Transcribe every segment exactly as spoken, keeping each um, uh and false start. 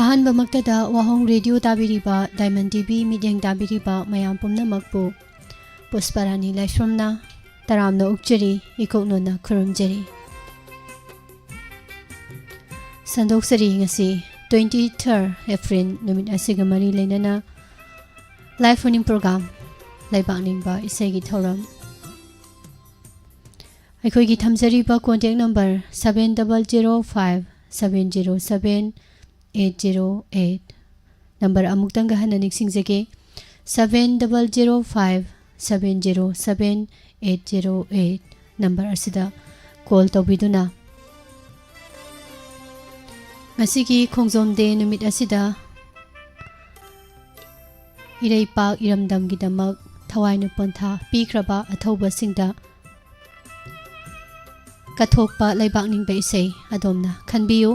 ꯑꯍꯥꯟꯕꯃꯛꯇꯗ ꯋꯥꯍꯣꯡ radio ꯇꯥꯕꯤꯔꯤꯕ, diamond TV ꯃꯤꯠꯌꯦꯡ ꯇꯥꯕꯤꯔꯤꯕ ꯃꯌꯥꯝ ꯄꯨꯝꯅꯃꯛꯄꯨ ꯄꯨꯁꯄꯔꯥꯅꯤ ꯂꯥꯏꯁ꯭ꯔꯝꯅ ꯇꯔꯥꯝꯅ ꯑꯣꯛꯆꯔꯤ, ꯏꯀꯣꯛꯅꯣꯟꯅ ꯈꯨꯔꯨꯝꯖꯔꯤ꯫ ꯁꯟꯗꯣꯛꯆꯔꯤ ꯉꯁꯤ twenty third April ꯅꯨꯃꯤꯠ ꯑꯁꯤꯒ ꯃꯔꯤ ꯂꯩꯅꯅ live phone-in program ꯂꯩꯕꯥꯛ ꯅꯤꯡꯕ ꯏꯁꯩꯒꯤ ꯊꯧꯔꯝ꯫ ꯑꯩꯈꯣꯏꯒꯤ ꯊꯝꯖꯔꯤꯕ contact number seven double zero five seven zero seven eight zero eight꯫ Number ꯑꯃꯨꯛꯇꯪꯒ ꯍꯟꯅ ꯅꯤꯡꯁꯤꯡꯖꯒꯦ, seven double zero five seven zero seven eight zero eight꯫ Number ꯑꯁꯤꯗ call ꯇꯧꯕꯤꯗꯨꯅ ꯉꯁꯤꯒꯤ ꯈꯣꯡꯖꯣꯝ day ꯅꯨꯃꯤꯠ ꯑꯁꯤꯗ ꯏꯔꯩꯄꯥꯛ ꯏꯔꯝꯗꯝꯒꯤꯗꯃꯛ ꯊꯋꯥꯏꯅ ꯄꯣꯟꯊꯥ ꯄꯤꯈ꯭ꯔꯕ ꯑꯊꯧꯕꯁꯤꯡꯗ ꯀꯠꯊꯣꯛꯄ ꯂꯩꯕꯥꯛ ꯅꯤꯡꯕ ꯏꯁꯩ ꯑꯗꯣꯝꯅ ꯈꯟꯕꯤꯌꯨ꯫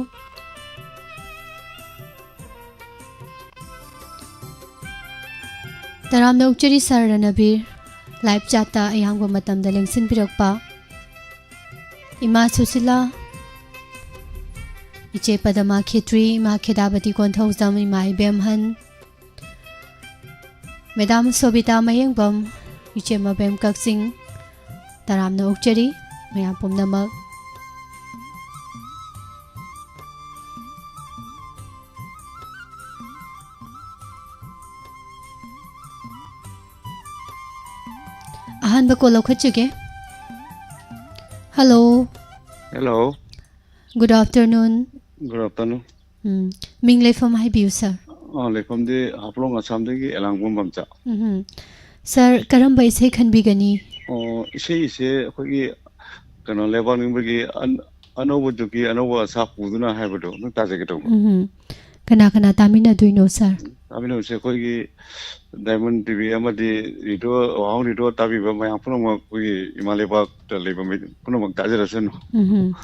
ꯇꯔꯥꯝꯅ ꯑꯣꯛꯆꯔꯤ sir ꯔꯅꯕꯤꯔ, live chat-ꯇ ꯑꯌꯥꯝꯕ ꯃꯇꯝꯗ ꯂꯦꯡꯁꯤꯟꯕꯤꯔꯛꯄ꯫ ꯏꯃꯥ ꯁꯨꯁꯤꯂꯥ, ꯏꯆꯦ ꯄꯗꯃꯥ ꯈꯦꯇ꯭ꯔꯤ, ꯏꯃꯥ ꯈꯦꯗꯥꯕꯇꯤ ꯀꯣꯟꯊꯧꯖꯝ, ꯏꯃꯥ ꯏꯕꯦꯝꯍꯟ, Madam ꯁꯣꯕꯤꯇꯥ ꯃꯌꯦꯡꯕꯝ, ꯏꯆꯦ ꯃꯕꯦꯝ ꯀꯛꯆꯤꯡ, ꯇꯔꯥꯝꯅ ꯑꯣꯛꯆꯔꯤ ꯃꯌꯥꯝ ꯄꯨꯝꯅꯃꯛ꯫ ꯑꯍꯥꯟꯕ call ꯂꯧꯈꯠꯆꯒꯦ꯫ Hello꯫ Hello꯫ Good afternoon꯫ Good afternoon꯫ ꯎꯝ, ꯃꯤꯡ ꯂꯩꯐꯝ ꯍꯥꯏꯕꯤꯌꯨ sir꯫ ꯑ, ꯂꯩꯐꯝꯗꯤ ꯍꯥꯐꯂꯣꯡ ꯑꯁꯥꯝꯗꯒꯤ ꯑꯦꯂꯥꯡꯕꯝ ꯕꯝꯆꯥ꯫ ꯎꯝꯍꯨꯝ꯫ Sir, ꯀꯔꯝꯕ ꯏꯁꯩ ꯈꯟꯕꯤꯒꯅꯤ? ꯑꯣ, ꯏꯁꯩꯁꯦ ꯑꯩꯈꯣꯏꯒꯤ ꯀꯩꯅꯣ, ꯂꯩꯕꯥꯛ ꯅꯤꯡꯕꯒꯤ ꯑꯟ-, ꯑꯅꯧꯕ ꯖꯨꯒꯀꯤ ꯑꯅꯧꯕ ꯑꯁꯥ ꯄꯨꯗꯨꯅ ꯍꯥꯏꯕꯗꯣ ꯑꯗꯨ ꯇꯥꯖꯒꯦ ꯇꯧꯕ꯫ ꯎꯝꯍꯨꯝ꯫ ꯀꯅꯥ ꯀꯅꯥ ꯇꯥꯃꯤꯟꯅꯗꯣꯏꯅꯣ sir? ꯇꯥꯃꯤꯟꯅꯕꯁꯦ ꯑꯩꯈꯣꯏꯒꯤ ꯗꯥꯏꯃꯟ ꯇꯤꯚꯤ ꯑꯃꯗꯤ ꯔꯦꯗꯤꯑꯣ, ꯋꯥꯍꯪ ꯔꯦꯗꯤꯑꯣ ꯇꯥꯕꯤꯕ ꯃꯌꯥꯝ ꯄꯨꯝꯅꯃꯛ, ꯑꯩꯈꯣꯏꯒꯤ ꯏꯃꯥ ꯂꯩꯕꯥꯛꯇ ꯂꯩꯕ ꯃꯤ ꯄꯨꯝꯅꯃꯛ ꯇꯥꯖꯔꯁꯅꯨ꯫ ꯎꯝꯍꯨꯝ꯫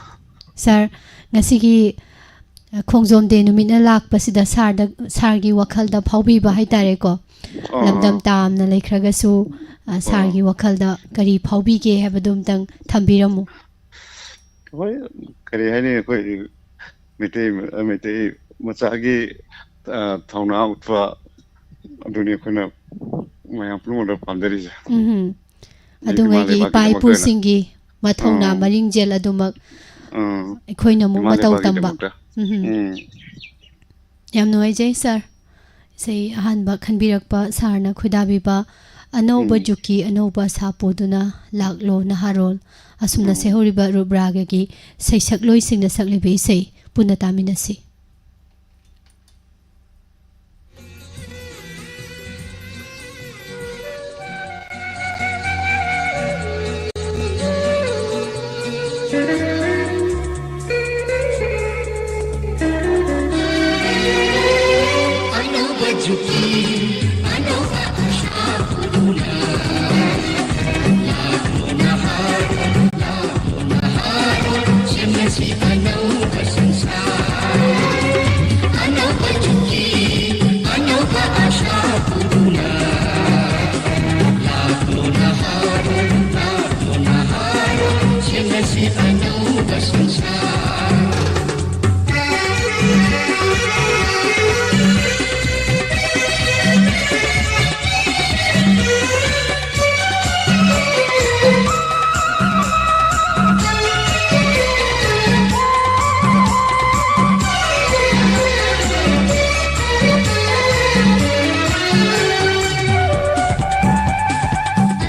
Sir, ꯉꯁꯤꯒꯤ, ꯑ, ꯈꯣꯡꯖꯣꯝ day ꯅꯨꯃꯤꯠꯅ ꯂꯥꯛꯄꯁꯤꯗ sir-ꯗ, sir-ꯒꯤ ꯋꯥꯈꯜꯗ ꯐꯥꯎꯕꯤꯕ ꯍꯥꯏꯇꯥꯔꯦꯀꯣ꯫ ꯑꯥ, ꯂꯝꯗꯝ ꯑꯥ꯫ ꯇꯥꯝꯅ ꯂꯩꯈ꯭ꯔꯒꯁꯨ, ꯑ, ꯑꯥ꯫ Sir-ꯒꯤ ꯋꯥꯈꯜꯗ ꯀꯔꯤ ꯐꯥꯎꯕꯤꯒꯦ ꯍꯥꯏꯕꯗꯨ ꯑꯝꯇꯪ ꯊꯝꯕꯤꯔꯝꯃꯨ꯫ ꯍꯣꯏ, ꯀꯔꯤ ꯍꯥꯏꯅꯤ, ꯑꯩꯈꯣꯏ ꯃꯩꯇꯩ, ꯃꯩꯇꯩ ꯃꯆꯥꯒꯤ, ꯑ, ꯊꯧꯅꯥ ꯎꯠꯄ, ꯑꯗꯨꯅꯤ ꯑꯩꯈꯣꯏꯅ ꯃꯌꯥꯝ ꯄꯨꯝꯅꯃꯛꯇ ꯄꯥꯝꯖꯔꯤꯁꯦ꯫ ꯎꯝ꯫ ꯃꯤꯒꯤ ꯑꯗꯨꯉꯩꯒꯤ ꯃꯥꯂꯦꯝ ꯏꯄꯥ ꯄꯥꯛꯀꯤꯗꯃꯛꯇ ꯑꯣꯏꯅ꯫ ꯏꯄꯨꯁꯤꯡꯒꯤ ꯃꯊꯧꯅꯥ ꯑꯥ꯫ ꯃꯔꯤꯡꯖꯦꯜ ꯑꯗꯨꯃꯛ ꯑꯥ꯫ ꯑꯩꯈꯣꯏꯅ ꯑꯃꯨꯛ ꯏꯃꯥ ꯃꯇꯧ ꯇꯝꯕ꯫ ꯂꯩꯕꯥꯛꯀꯤꯗꯃꯛꯇ꯫ ꯎꯝ꯫ ꯎꯝ꯫ ꯌꯥꯝ ꯅꯨꯡꯉꯥꯏꯖꯩ ꯁꯥꯔ꯫ ꯏꯁꯩ ꯑꯍꯥꯟꯕ ꯈꯟꯕꯤꯔꯛꯄ ꯁꯥꯔꯅ ꯈꯣꯏꯗꯥꯕꯤꯕ ꯑꯅꯧꯕ ꯎꯝ꯫ ꯖꯨꯛꯀꯤ ꯑꯅꯧꯕ ꯑꯁꯥ ꯄꯨꯗꯨꯅ ꯂꯥꯛꯂꯣ ꯅꯍꯥꯔꯣꯜ ꯑꯁꯨꯝꯅ ꯎꯝ꯫ ꯁꯩꯍꯧꯔꯤꯕ ꯔꯨꯞ ꯔꯥꯒꯒꯤ ꯁꯩꯁꯛꯂꯣꯏꯁꯤꯡꯅ ꯁꯛꯂꯤꯕ ꯏꯁꯩ ꯄꯨꯟꯅ ꯇꯥꯃꯤꯟꯅꯁꯤ꯫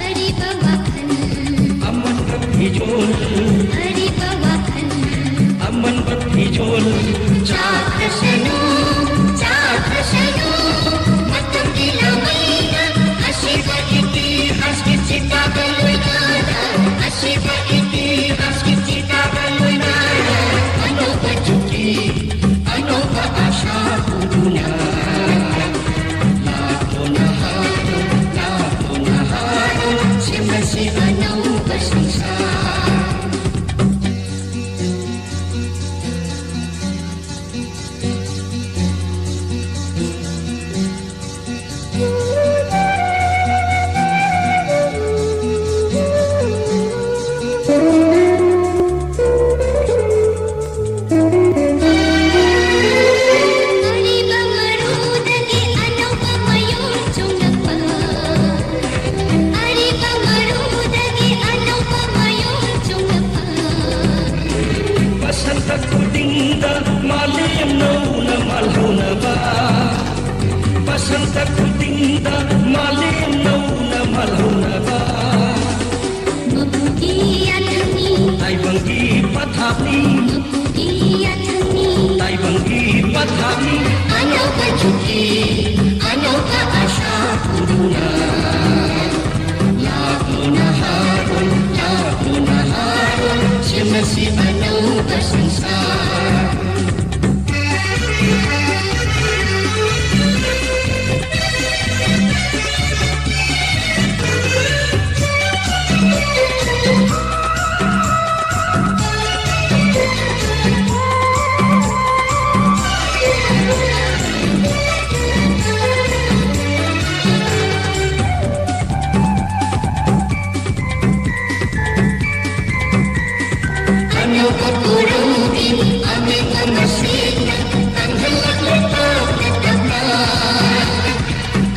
ꯑꯔꯤꯕ ꯋꯥꯈꯜ, ꯑꯃꯟꯕ ꯐꯤꯖꯣꯜ, ꯑꯔꯤꯕ ꯋꯥꯈꯜ, ꯑꯃꯟꯕ ꯐꯤꯖꯣꯜ, ꯆꯥꯈ꯭ꯔꯁꯅꯨ, ꯆꯥꯈ꯭ꯔꯁꯅꯨ, ꯃꯇꯝꯒꯤ ꯂꯥꯃꯩꯅ ꯑꯁꯤꯕ ꯏꯇꯤꯍꯥꯁꯀꯤ ꯆꯤꯇꯥꯒ ꯂꯣꯏꯅꯅ, ꯑꯁꯤꯕ ꯏꯇꯤꯍꯥꯁꯀꯤ ꯆꯤꯇꯥꯒ ꯂꯣꯏꯅꯅ, ꯑꯅꯧꯕ ꯖꯨꯛꯀꯤ ꯑꯅꯧꯕ ꯑꯁꯥ ꯄꯨꯗꯨꯅ, ꯂꯥꯛꯂꯣ ꯅꯍꯥꯔꯣꯜ, ꯂꯥꯛꯂꯣ ꯅꯍꯥꯔꯣꯜ, ꯁꯦꯝꯂꯁꯤ ꯑꯅꯧꯕ ꯁꯪꯁꯥꯔ꯫ ꯇꯥꯏꯕꯪꯒꯤ ꯄꯊꯥꯞꯅꯤ, ꯇꯥꯏꯕꯪꯒꯤ ꯄꯊꯥꯞꯅꯤ, ꯑꯅꯧꯕ ꯖꯨꯒꯤ ꯑꯅꯧꯕ ꯑꯁꯥ ꯄꯨꯗꯨꯅ꯫ ꯂꯥꯛꯂꯣ ꯅꯍꯥꯔꯣꯜ, ꯂꯥꯛꯂꯣ ꯅꯍꯥꯔꯣꯜ, ꯁꯦꯝꯂꯁꯤ ꯑꯅꯧꯕ ꯁꯪꯁꯥꯔ꯫ ꯑꯅꯧꯕ ꯄꯨꯔꯝꯒꯤ ꯑꯃꯦꯠꯄ ꯃꯁꯤꯅ ꯀꯪꯍꯜꯂꯛꯂꯦ ꯇꯞꯅ ꯇꯞꯅ꯫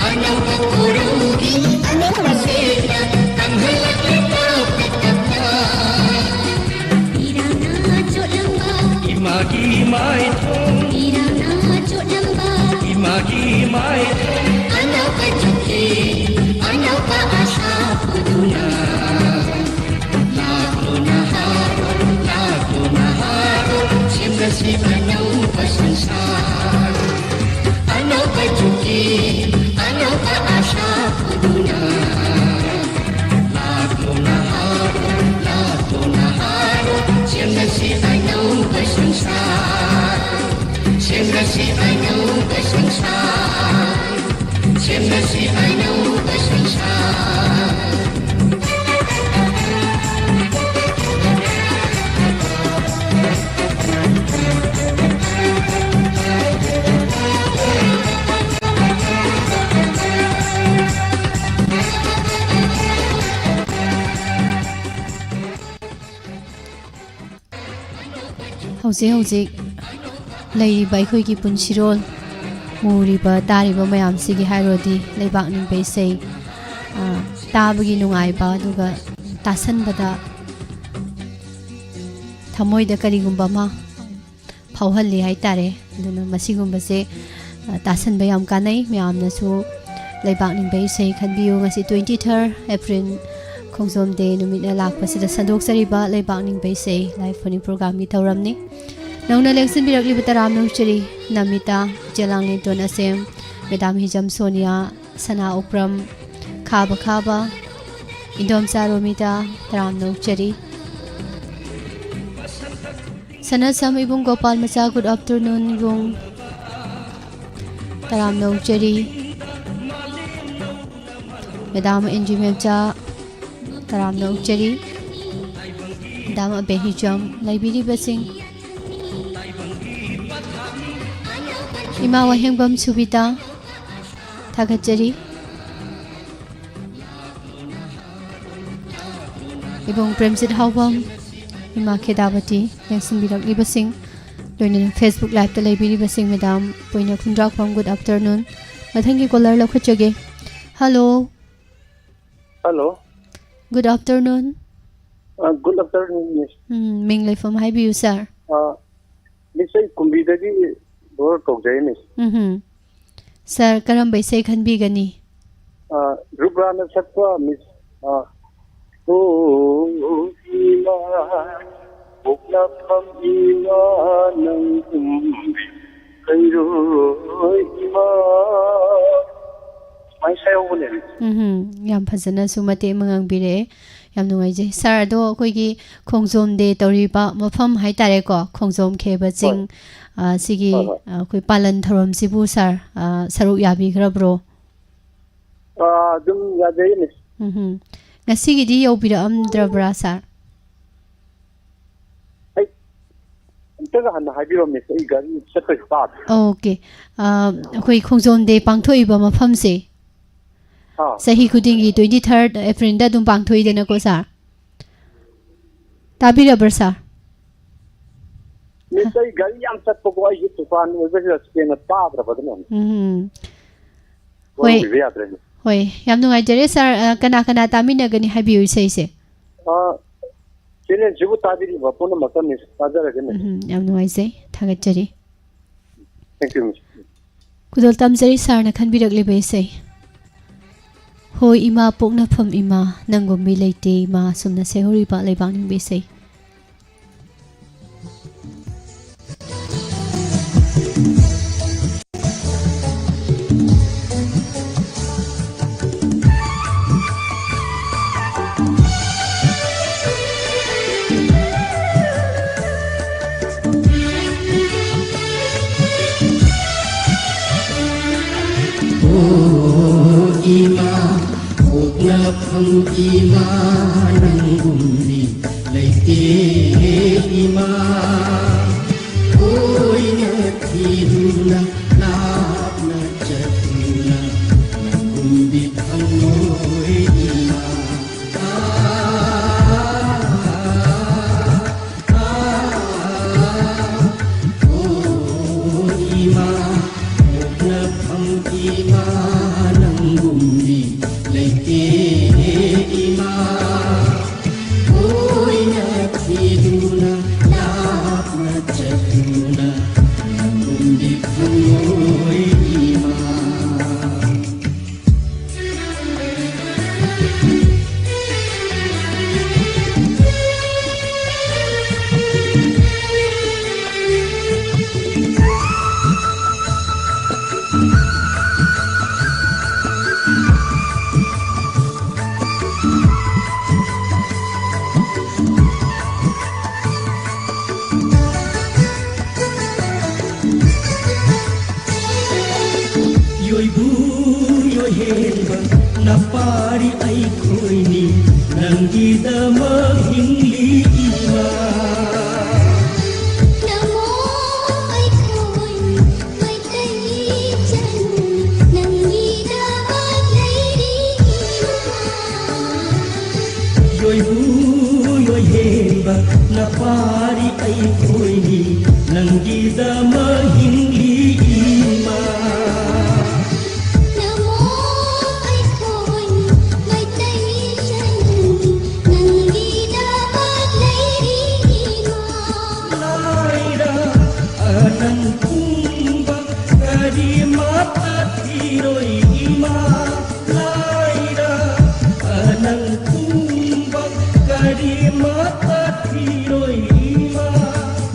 ꯑꯅꯧꯕ ꯄꯨꯔꯝꯒꯤ ꯑꯃꯦꯠꯄ ꯃꯁꯤꯅ ꯀꯪꯍꯜꯂꯛꯂꯦ ꯇꯞꯅ ꯇꯞꯅ꯫ ꯏꯔꯥꯡꯅ ꯆꯣꯠꯂꯝꯕ ꯏꯃꯥꯒꯤ ꯃꯥꯏꯊꯣꯡ, ꯏꯔꯥꯡꯅ ꯆꯣꯠꯂꯝꯕ ꯏꯃꯥꯒꯤ ꯃꯥꯏꯊꯣꯡ, ꯑꯅꯧꯕ ꯆꯨꯛꯀꯤ ꯑꯅꯧꯕ ꯑꯁꯥ ꯄꯨꯗꯨꯅ꯫ ꯂꯥꯛꯂꯣ ꯅꯍꯥꯔꯣꯜ, ꯂꯥꯛꯂꯣ ꯅꯍꯥꯔꯣꯜ, ꯁꯦꯝꯂꯁꯤ ꯑꯅꯧꯕ ꯁꯪꯁꯥꯔ꯫ ꯑꯅꯧꯕ ꯖꯨꯒꯤ ꯑꯅꯧꯕ ꯑꯥꯁꯥ ꯄꯨꯗꯨꯅ꯫ ꯂꯥꯛꯂꯣ ꯅꯍꯥꯔꯣꯜ, ꯂꯥꯛꯂꯣ ꯅꯍꯥꯔꯣꯜ, ꯁꯦꯝꯂꯁꯤ ꯑꯅꯧꯕ ꯁꯪꯁꯥꯔ꯫ ꯁꯦꯝꯂꯁꯤ ꯑꯅꯧꯕ ꯁꯪꯁꯥꯔ꯫ ꯁꯦꯝꯂꯁꯤ ꯑꯅꯧꯕ ꯁꯪꯁꯥꯔ꯫ ꯍꯧꯖꯤꯛ ꯍꯧꯖꯤꯛ ꯂꯩꯔꯤꯕ ꯑꯩꯈꯣꯏꯒꯤ ꯄꯨꯟꯁꯤꯔꯣꯜ, ꯎꯔꯤꯕ ꯇꯥꯔꯤꯕ ꯃꯌꯥꯝꯁꯤꯒꯤ ꯍꯥꯏꯔꯨꯔꯗꯤ ꯂꯩꯕꯥꯛ ꯅꯤꯡꯕ ꯏꯁꯩ, ꯑ, ꯇꯥꯕꯒꯤ ꯅꯨꯡꯉꯥꯏꯕ, ꯑꯗꯨꯒ ꯇꯥꯁꯟꯕꯗ ꯊꯃꯣꯏꯗ ꯀꯔꯤꯒꯨꯝꯕ ꯑꯃ ꯐꯥꯎꯍꯜꯂꯤ ꯍꯥꯏꯇꯥꯔꯦ꯫ ꯑꯗꯨꯅ ꯃꯁꯤꯒꯨꯝꯕꯁꯦ, ꯑ, ꯇꯥꯁꯟꯕ ꯌꯥꯝ ꯀꯥꯟꯅꯩ꯫ ꯃꯌꯥꯝꯅꯁꯨ ꯂꯩꯕꯥꯛ ꯅꯤꯡꯕ ꯏꯁꯩ ꯈꯟꯕꯤꯌꯨ꯫ ꯉꯁꯤ twenty third April, ꯈꯣꯡꯖꯣꯝ ꯗꯦ ꯅꯨꯃꯤꯠꯅ ꯂꯥꯛꯄꯁꯤꯗ ꯁꯟꯗꯣꯛꯆꯔꯤꯕ ꯂꯩꯕꯥꯛ ꯅꯤꯡꯕ ꯏꯁꯩ ꯂꯥꯏꯐ ꯐꯣꯟ ꯏꯟ ꯄ꯭ꯔꯣꯒ꯭ꯔꯥꯝꯒꯤ ꯊꯧꯔꯝꯅꯤ꯫ ꯅꯧꯅ ꯂꯦꯡꯁꯤꯟꯕꯤꯔꯛꯂꯤꯕ ꯇꯔꯥꯝꯅ ꯑꯣꯛꯆꯔꯤ ꯅꯃꯤꯇꯥ, ꯆꯦꯂꯥꯡꯂꯦꯟꯇꯣꯟ ꯑꯁꯦꯝ, ꯃꯦꯗꯥꯝ ꯍꯤꯖꯝ ꯁꯣꯅꯤꯌꯥ, ꯁꯅꯥ ꯎꯄ꯭ꯔꯝ, ꯈꯥꯕ ꯈꯥꯕ, ꯏꯟꯗꯣꯝꯆꯥ ꯔꯣꯃꯤꯇꯥ, ꯇꯔꯥꯝꯅ ꯑꯣꯛꯆꯔꯤ꯫ ꯁꯅꯥꯁꯝ ꯏꯕꯨꯡ ꯒꯣꯄꯥꯜ ꯃꯆꯥ, ꯒꯨꯗ ꯑꯥꯐꯇꯔꯅꯨꯟ ꯏꯕꯨꯡ, ꯇꯔꯥꯝꯅ ꯑꯣꯛꯆꯔꯤ꯫ ꯃꯦꯗꯥꯝ ꯑꯦꯟꯖꯤ ꯃꯦꯝꯆꯥ, ꯇꯔꯥꯝꯅ ꯑꯣꯛꯆꯔꯤ꯫ ꯃꯦꯗꯥꯝ ꯑꯕꯦꯍꯤꯖꯝ, ꯂꯩꯕꯤꯔꯤꯕꯁꯤꯡ, ꯏꯃꯥ ꯋꯥꯍꯦꯡꯕꯝ ꯁꯨꯕꯤꯇꯥ, ꯊꯥꯒꯠꯆꯔꯤ꯫ ꯏꯕꯨꯡ ꯄ꯭ꯔꯦꯝꯖꯤꯠ ꯍꯥꯎꯕꯝ, ꯏꯃꯥ ꯈꯦꯗꯥꯕꯇꯤ, ꯌꯦꯡꯁꯤꯟꯕꯤꯔꯛꯂꯤꯕꯁꯤꯡ, ꯂꯣꯏꯅꯅ ꯐꯦꯁꯕꯨꯛ ꯂꯥꯏꯚꯇ ꯂꯩꯕꯤꯔꯤꯕꯁꯤꯡ, ꯃꯦꯗꯥꯝ ꯄꯣꯏꯅ ꯈꯨꯟꯗ꯭ꯔꯥꯛꯄꯝ, ꯒꯨꯗ ꯑꯥꯐꯇꯔꯅꯨꯟ꯫ ꯃꯊꯪꯒꯤ ꯀꯣꯂꯔ ꯂꯧꯈꯠꯆꯒꯦ꯫ Hello. Hello. Good afternoon. Uh, good afternoon, miss. Um, ꯃꯤꯡ ꯂꯩꯐꯝ ꯍꯥꯏꯕꯤꯌꯨ, ꯁꯥꯔ꯫ ꯑ, ꯃꯤꯁ, ꯑꯩ ꯀꯨꯝꯕꯤꯗꯒꯤ ꯕꯣꯔ ꯀꯧꯖꯩ, ꯃꯤꯁ꯫ ꯎꯝꯍꯨꯝ꯫ ꯁꯥꯔ, ꯀꯔꯝꯕ ꯏꯁꯩ ꯈꯟꯕꯤꯒꯅꯤ? ꯑ, ꯔꯨꯕ꯭ꯔꯥꯅ ꯁꯛꯄ, ꯃꯤꯁ, ꯑ, "ꯑꯣ ꯏꯃꯥ, ꯄꯣꯛꯅꯐꯝ ꯏꯃꯥ, ꯅꯪ ꯀꯨꯝꯕꯤ ꯀꯩꯔꯣꯏ ꯏꯃꯥ", ꯁꯨꯃꯥꯏꯅ ꯁꯛꯍꯧꯕꯅꯦ, ꯃꯤꯁ꯫ ꯎꯝꯍꯨꯝ꯫ ꯌꯥꯝ ꯐꯖꯅꯁꯨ ꯃꯇꯦꯛ ꯑꯃ ꯉꯥꯡꯕꯤꯔꯛꯑꯦ꯫ ꯌꯥꯝ ꯅꯨꯡꯉꯥꯏꯖꯩ꯫ ꯁꯥꯔ, ꯑꯗꯣ ꯑꯩꯈꯣꯏꯒꯤ ꯈꯣꯡꯖꯣꯝ ꯗꯦ ꯇꯧꯔꯤꯕ ꯃꯐꯝ ꯍꯥꯏꯇꯥꯔꯦꯀꯣ, ꯈꯣꯡꯖꯣꯝ ꯈꯦꯕ ꯆꯤꯡ, ꯍꯣꯏ꯫ ꯑ, ꯁꯤꯒꯤ, ꯍꯣꯏ, ꯍꯣꯏ꯫ ꯑ, ꯑꯩꯈꯣꯏ ꯄꯥꯂꯟ ꯊꯧꯔꯝꯁꯤꯕꯨ ꯁꯥꯔ, ꯑ, ꯁꯔꯨꯛ ꯌꯥꯕꯤꯈ꯭ꯔꯕ꯭ꯔꯣ? ꯑ, ꯑꯗꯨꯝ ꯌꯥꯖꯩꯅꯦ꯫ ꯎꯝꯍꯨꯝ꯫ ꯉꯁꯤꯒꯤꯗꯤ ꯌꯧꯕꯤꯔꯛꯑꯝꯗ꯭ꯔꯕ꯭ꯔꯥ, ꯁꯥꯔ? ꯑꯩ ꯑꯝꯇꯒ ꯍꯟꯅ ꯍꯥꯏꯕꯤꯔꯝꯃꯦ, ꯑꯩ ꯒꯥꯔꯤ ꯆꯠꯄꯁꯨ ꯇꯥꯗ꯭ꯔꯦ꯫ ꯑꯣꯀꯦ꯫ ꯑ, ꯑꯩꯈꯣꯏ ꯈꯣꯡꯖꯣꯝ ꯗꯦ ꯄꯥꯡꯊꯣꯛꯏꯕ ꯃꯐꯝꯁꯦ ꯑꯥ꯫ ꯆꯍꯤ ꯈꯨꯗꯤꯡꯒꯤ twenty third April ꯗ ꯑꯗꯨꯝ ꯄꯥꯡꯊꯣꯛꯏꯗꯅꯀꯣ, ꯁꯥꯔ? ꯇꯥꯕꯤꯔꯕ꯭ꯔꯥ, ꯁꯥꯔ? ꯃꯤꯁ, ꯑꯩ ꯒꯥꯔꯤ ꯌꯥꯝ ꯆꯠꯄꯀꯣ, ꯑꯩꯁꯦ ꯗꯨꯀꯥꯟ ꯑꯣꯏꯕꯁꯤꯗ ꯁꯦꯡꯅ ꯇꯥꯗ꯭ꯔꯕ ꯑꯗꯨꯅꯅꯤ꯫ ꯎꯝ꯫ ꯍꯣꯏ꯫ ꯋꯥꯔꯧꯕꯤꯕ ꯌꯥꯗ꯭ꯔꯦ, ꯃꯤꯁ꯫ ꯍꯣꯏ, ꯌꯥꯝ ꯅꯨꯡꯉꯥꯏꯖꯔꯦ, ꯁꯥꯔ꯫ ꯑ, ꯀꯅꯥ ꯀꯅꯥ ꯇꯥꯃꯤꯟꯅꯒꯅꯤ ꯍꯥꯏꯕꯤꯌꯨ ꯏꯁꯩꯁꯦ? ꯑ, ꯆꯦꯅꯦꯜꯁꯤꯕꯨ ꯇꯥꯕꯤꯔꯤꯕ ꯄꯨꯝꯅꯃꯛꯇ, ꯃꯤꯁ, ꯇꯥꯖꯔꯒꯦ, ꯃꯤꯁ꯫ ꯎꯝ, ꯌꯥꯝ ꯅꯨꯡꯉꯥꯏꯖꯩ, ꯊꯥꯒꯠꯆꯔꯤ꯫ Thank you, ꯃꯤꯁ꯫ ꯈꯨꯗꯣꯜ ꯇꯝꯖꯔꯤ, ꯁꯥꯔꯅ ꯈꯟꯕꯤꯔꯛꯂꯤꯕ ꯏꯁꯩ꯫ ꯍꯣꯏ ꯏꯃꯥ, ꯄꯣꯛꯅꯐꯝ ꯏꯃꯥ, ꯅꯪꯒꯨꯝ ꯃꯤ ꯂꯩꯇꯦ ꯏꯃꯥ, ꯑꯁꯨꯝꯅ ꯁꯩꯍꯧꯔꯤꯕ ꯂꯩꯕꯥꯛꯅꯤꯡꯕ ꯏꯁꯩ꯫ ꯑꯣ ꯏꯃꯥ, ꯄꯣꯛꯅꯐꯝ ꯏꯃꯥ, ꯅꯪꯒꯨꯝꯗꯤ ꯂꯩꯇꯦ ꯏꯃꯥ꯫ ꯀꯣꯏꯅ ꯊꯤꯗꯨꯅ, ꯂꯥꯞꯅ ꯆꯠꯇꯨꯅ, ꯅꯪꯒꯨꯝꯗꯤ ꯐꯪꯂꯣꯏ ꯏꯃꯥ꯫ ꯌꯣꯏꯕꯨ ꯌꯣꯏꯍꯦꯟꯕ ꯅꯄꯥꯔꯤ ꯑꯩꯈꯣꯏꯅꯤ, ꯅꯪꯒꯤꯗꯃꯛ ꯍꯤꯡꯂꯤ ꯏꯃꯥ꯫ ꯅꯃꯣ ꯑꯩꯈꯣꯏ ꯃꯩꯇꯩ ꯏꯆꯟ, ꯅꯪꯒꯤꯗꯃꯛ ꯂꯩꯔꯤ ꯏꯃꯥ꯫ ꯌꯣꯏꯕꯨ ꯌꯣꯏꯍꯦꯟꯕ ꯅꯄꯥꯔꯤ ꯑꯩꯈꯣꯏꯅꯤ, ꯅꯪꯒꯤꯗꯃꯛ ꯍꯤꯡꯂꯤ ꯏꯃꯥ꯫ ꯅꯃꯣ ꯑꯩꯈꯣꯏ ꯃꯩꯇꯩ ꯏꯆꯟ, ꯅꯪꯒꯤꯗꯃꯛ ꯂꯩꯔꯤ ꯏꯃꯥ꯫ ꯂꯥꯏꯔ ꯑꯅꯪ ꯄꯨꯝꯕ ꯀꯔꯤꯃꯠꯇ ꯊꯤꯔꯣꯏ ꯏꯃꯥ꯫ ꯂꯥꯏꯔ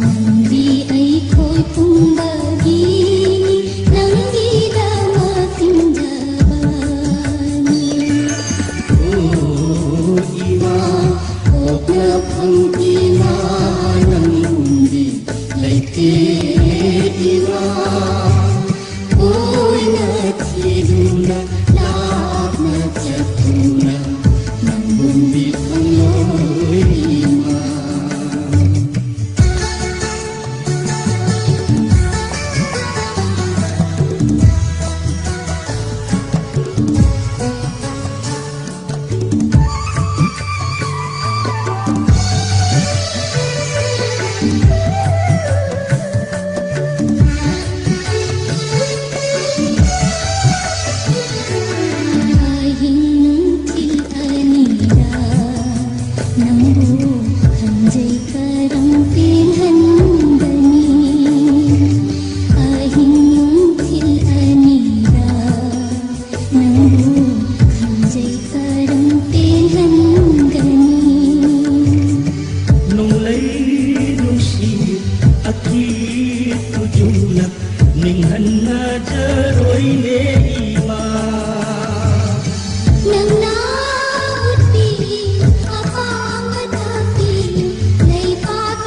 ꯅꯪꯗꯤ ꯑꯩꯈꯣꯏ ꯄꯨꯝꯕꯒꯤꯅꯤ, ꯅꯪꯒꯤꯗꯃꯛ ꯊꯤꯡꯖꯕꯅꯤ꯫ ꯑꯣ ꯏꯃꯥ, ꯄꯣꯛꯅꯐꯝ ꯏꯃꯥ, ꯅꯪꯒꯨꯝꯕꯤ ꯂꯩꯇꯦ ꯏꯃꯥ꯫ ꯀꯣꯏꯅ ꯊꯤꯗꯨꯅ, ꯂꯥꯞꯅ ꯆꯠꯇꯨꯅ, ꯅꯪꯒꯨꯝꯕꯤ ꯐꯪꯂꯣꯏ ꯏꯃꯥ꯫ ꯑꯍꯤꯡ ꯅꯨꯡꯊꯤꯜ ꯑꯅꯤꯗ ꯅꯪꯕꯨ ꯈꯟꯖꯩ ꯀꯔꯝ ꯄꯦꯟꯍꯟꯒꯅꯤ? ꯑꯍꯤꯡ ꯅꯨꯡꯊꯤꯜ ꯑꯅꯤꯗ ꯅꯪꯕꯨ ꯈꯟꯖꯩ ꯀꯔꯝ ꯄꯦꯟꯍꯟꯒꯅꯤ? ꯅꯣꯡꯂꯩ ꯅꯨꯡꯁꯤꯠ ꯑꯀꯤ ꯇꯨꯖꯨꯅ ꯅꯤꯡꯍꯟꯅꯖꯔꯣꯏꯅꯦ ꯏꯃꯥ꯫ ꯅꯪꯅ ꯎꯠꯄꯤ ꯑꯄꯥꯝꯕ ꯊꯥꯛꯀꯤ ꯂꯩꯄꯥꯛ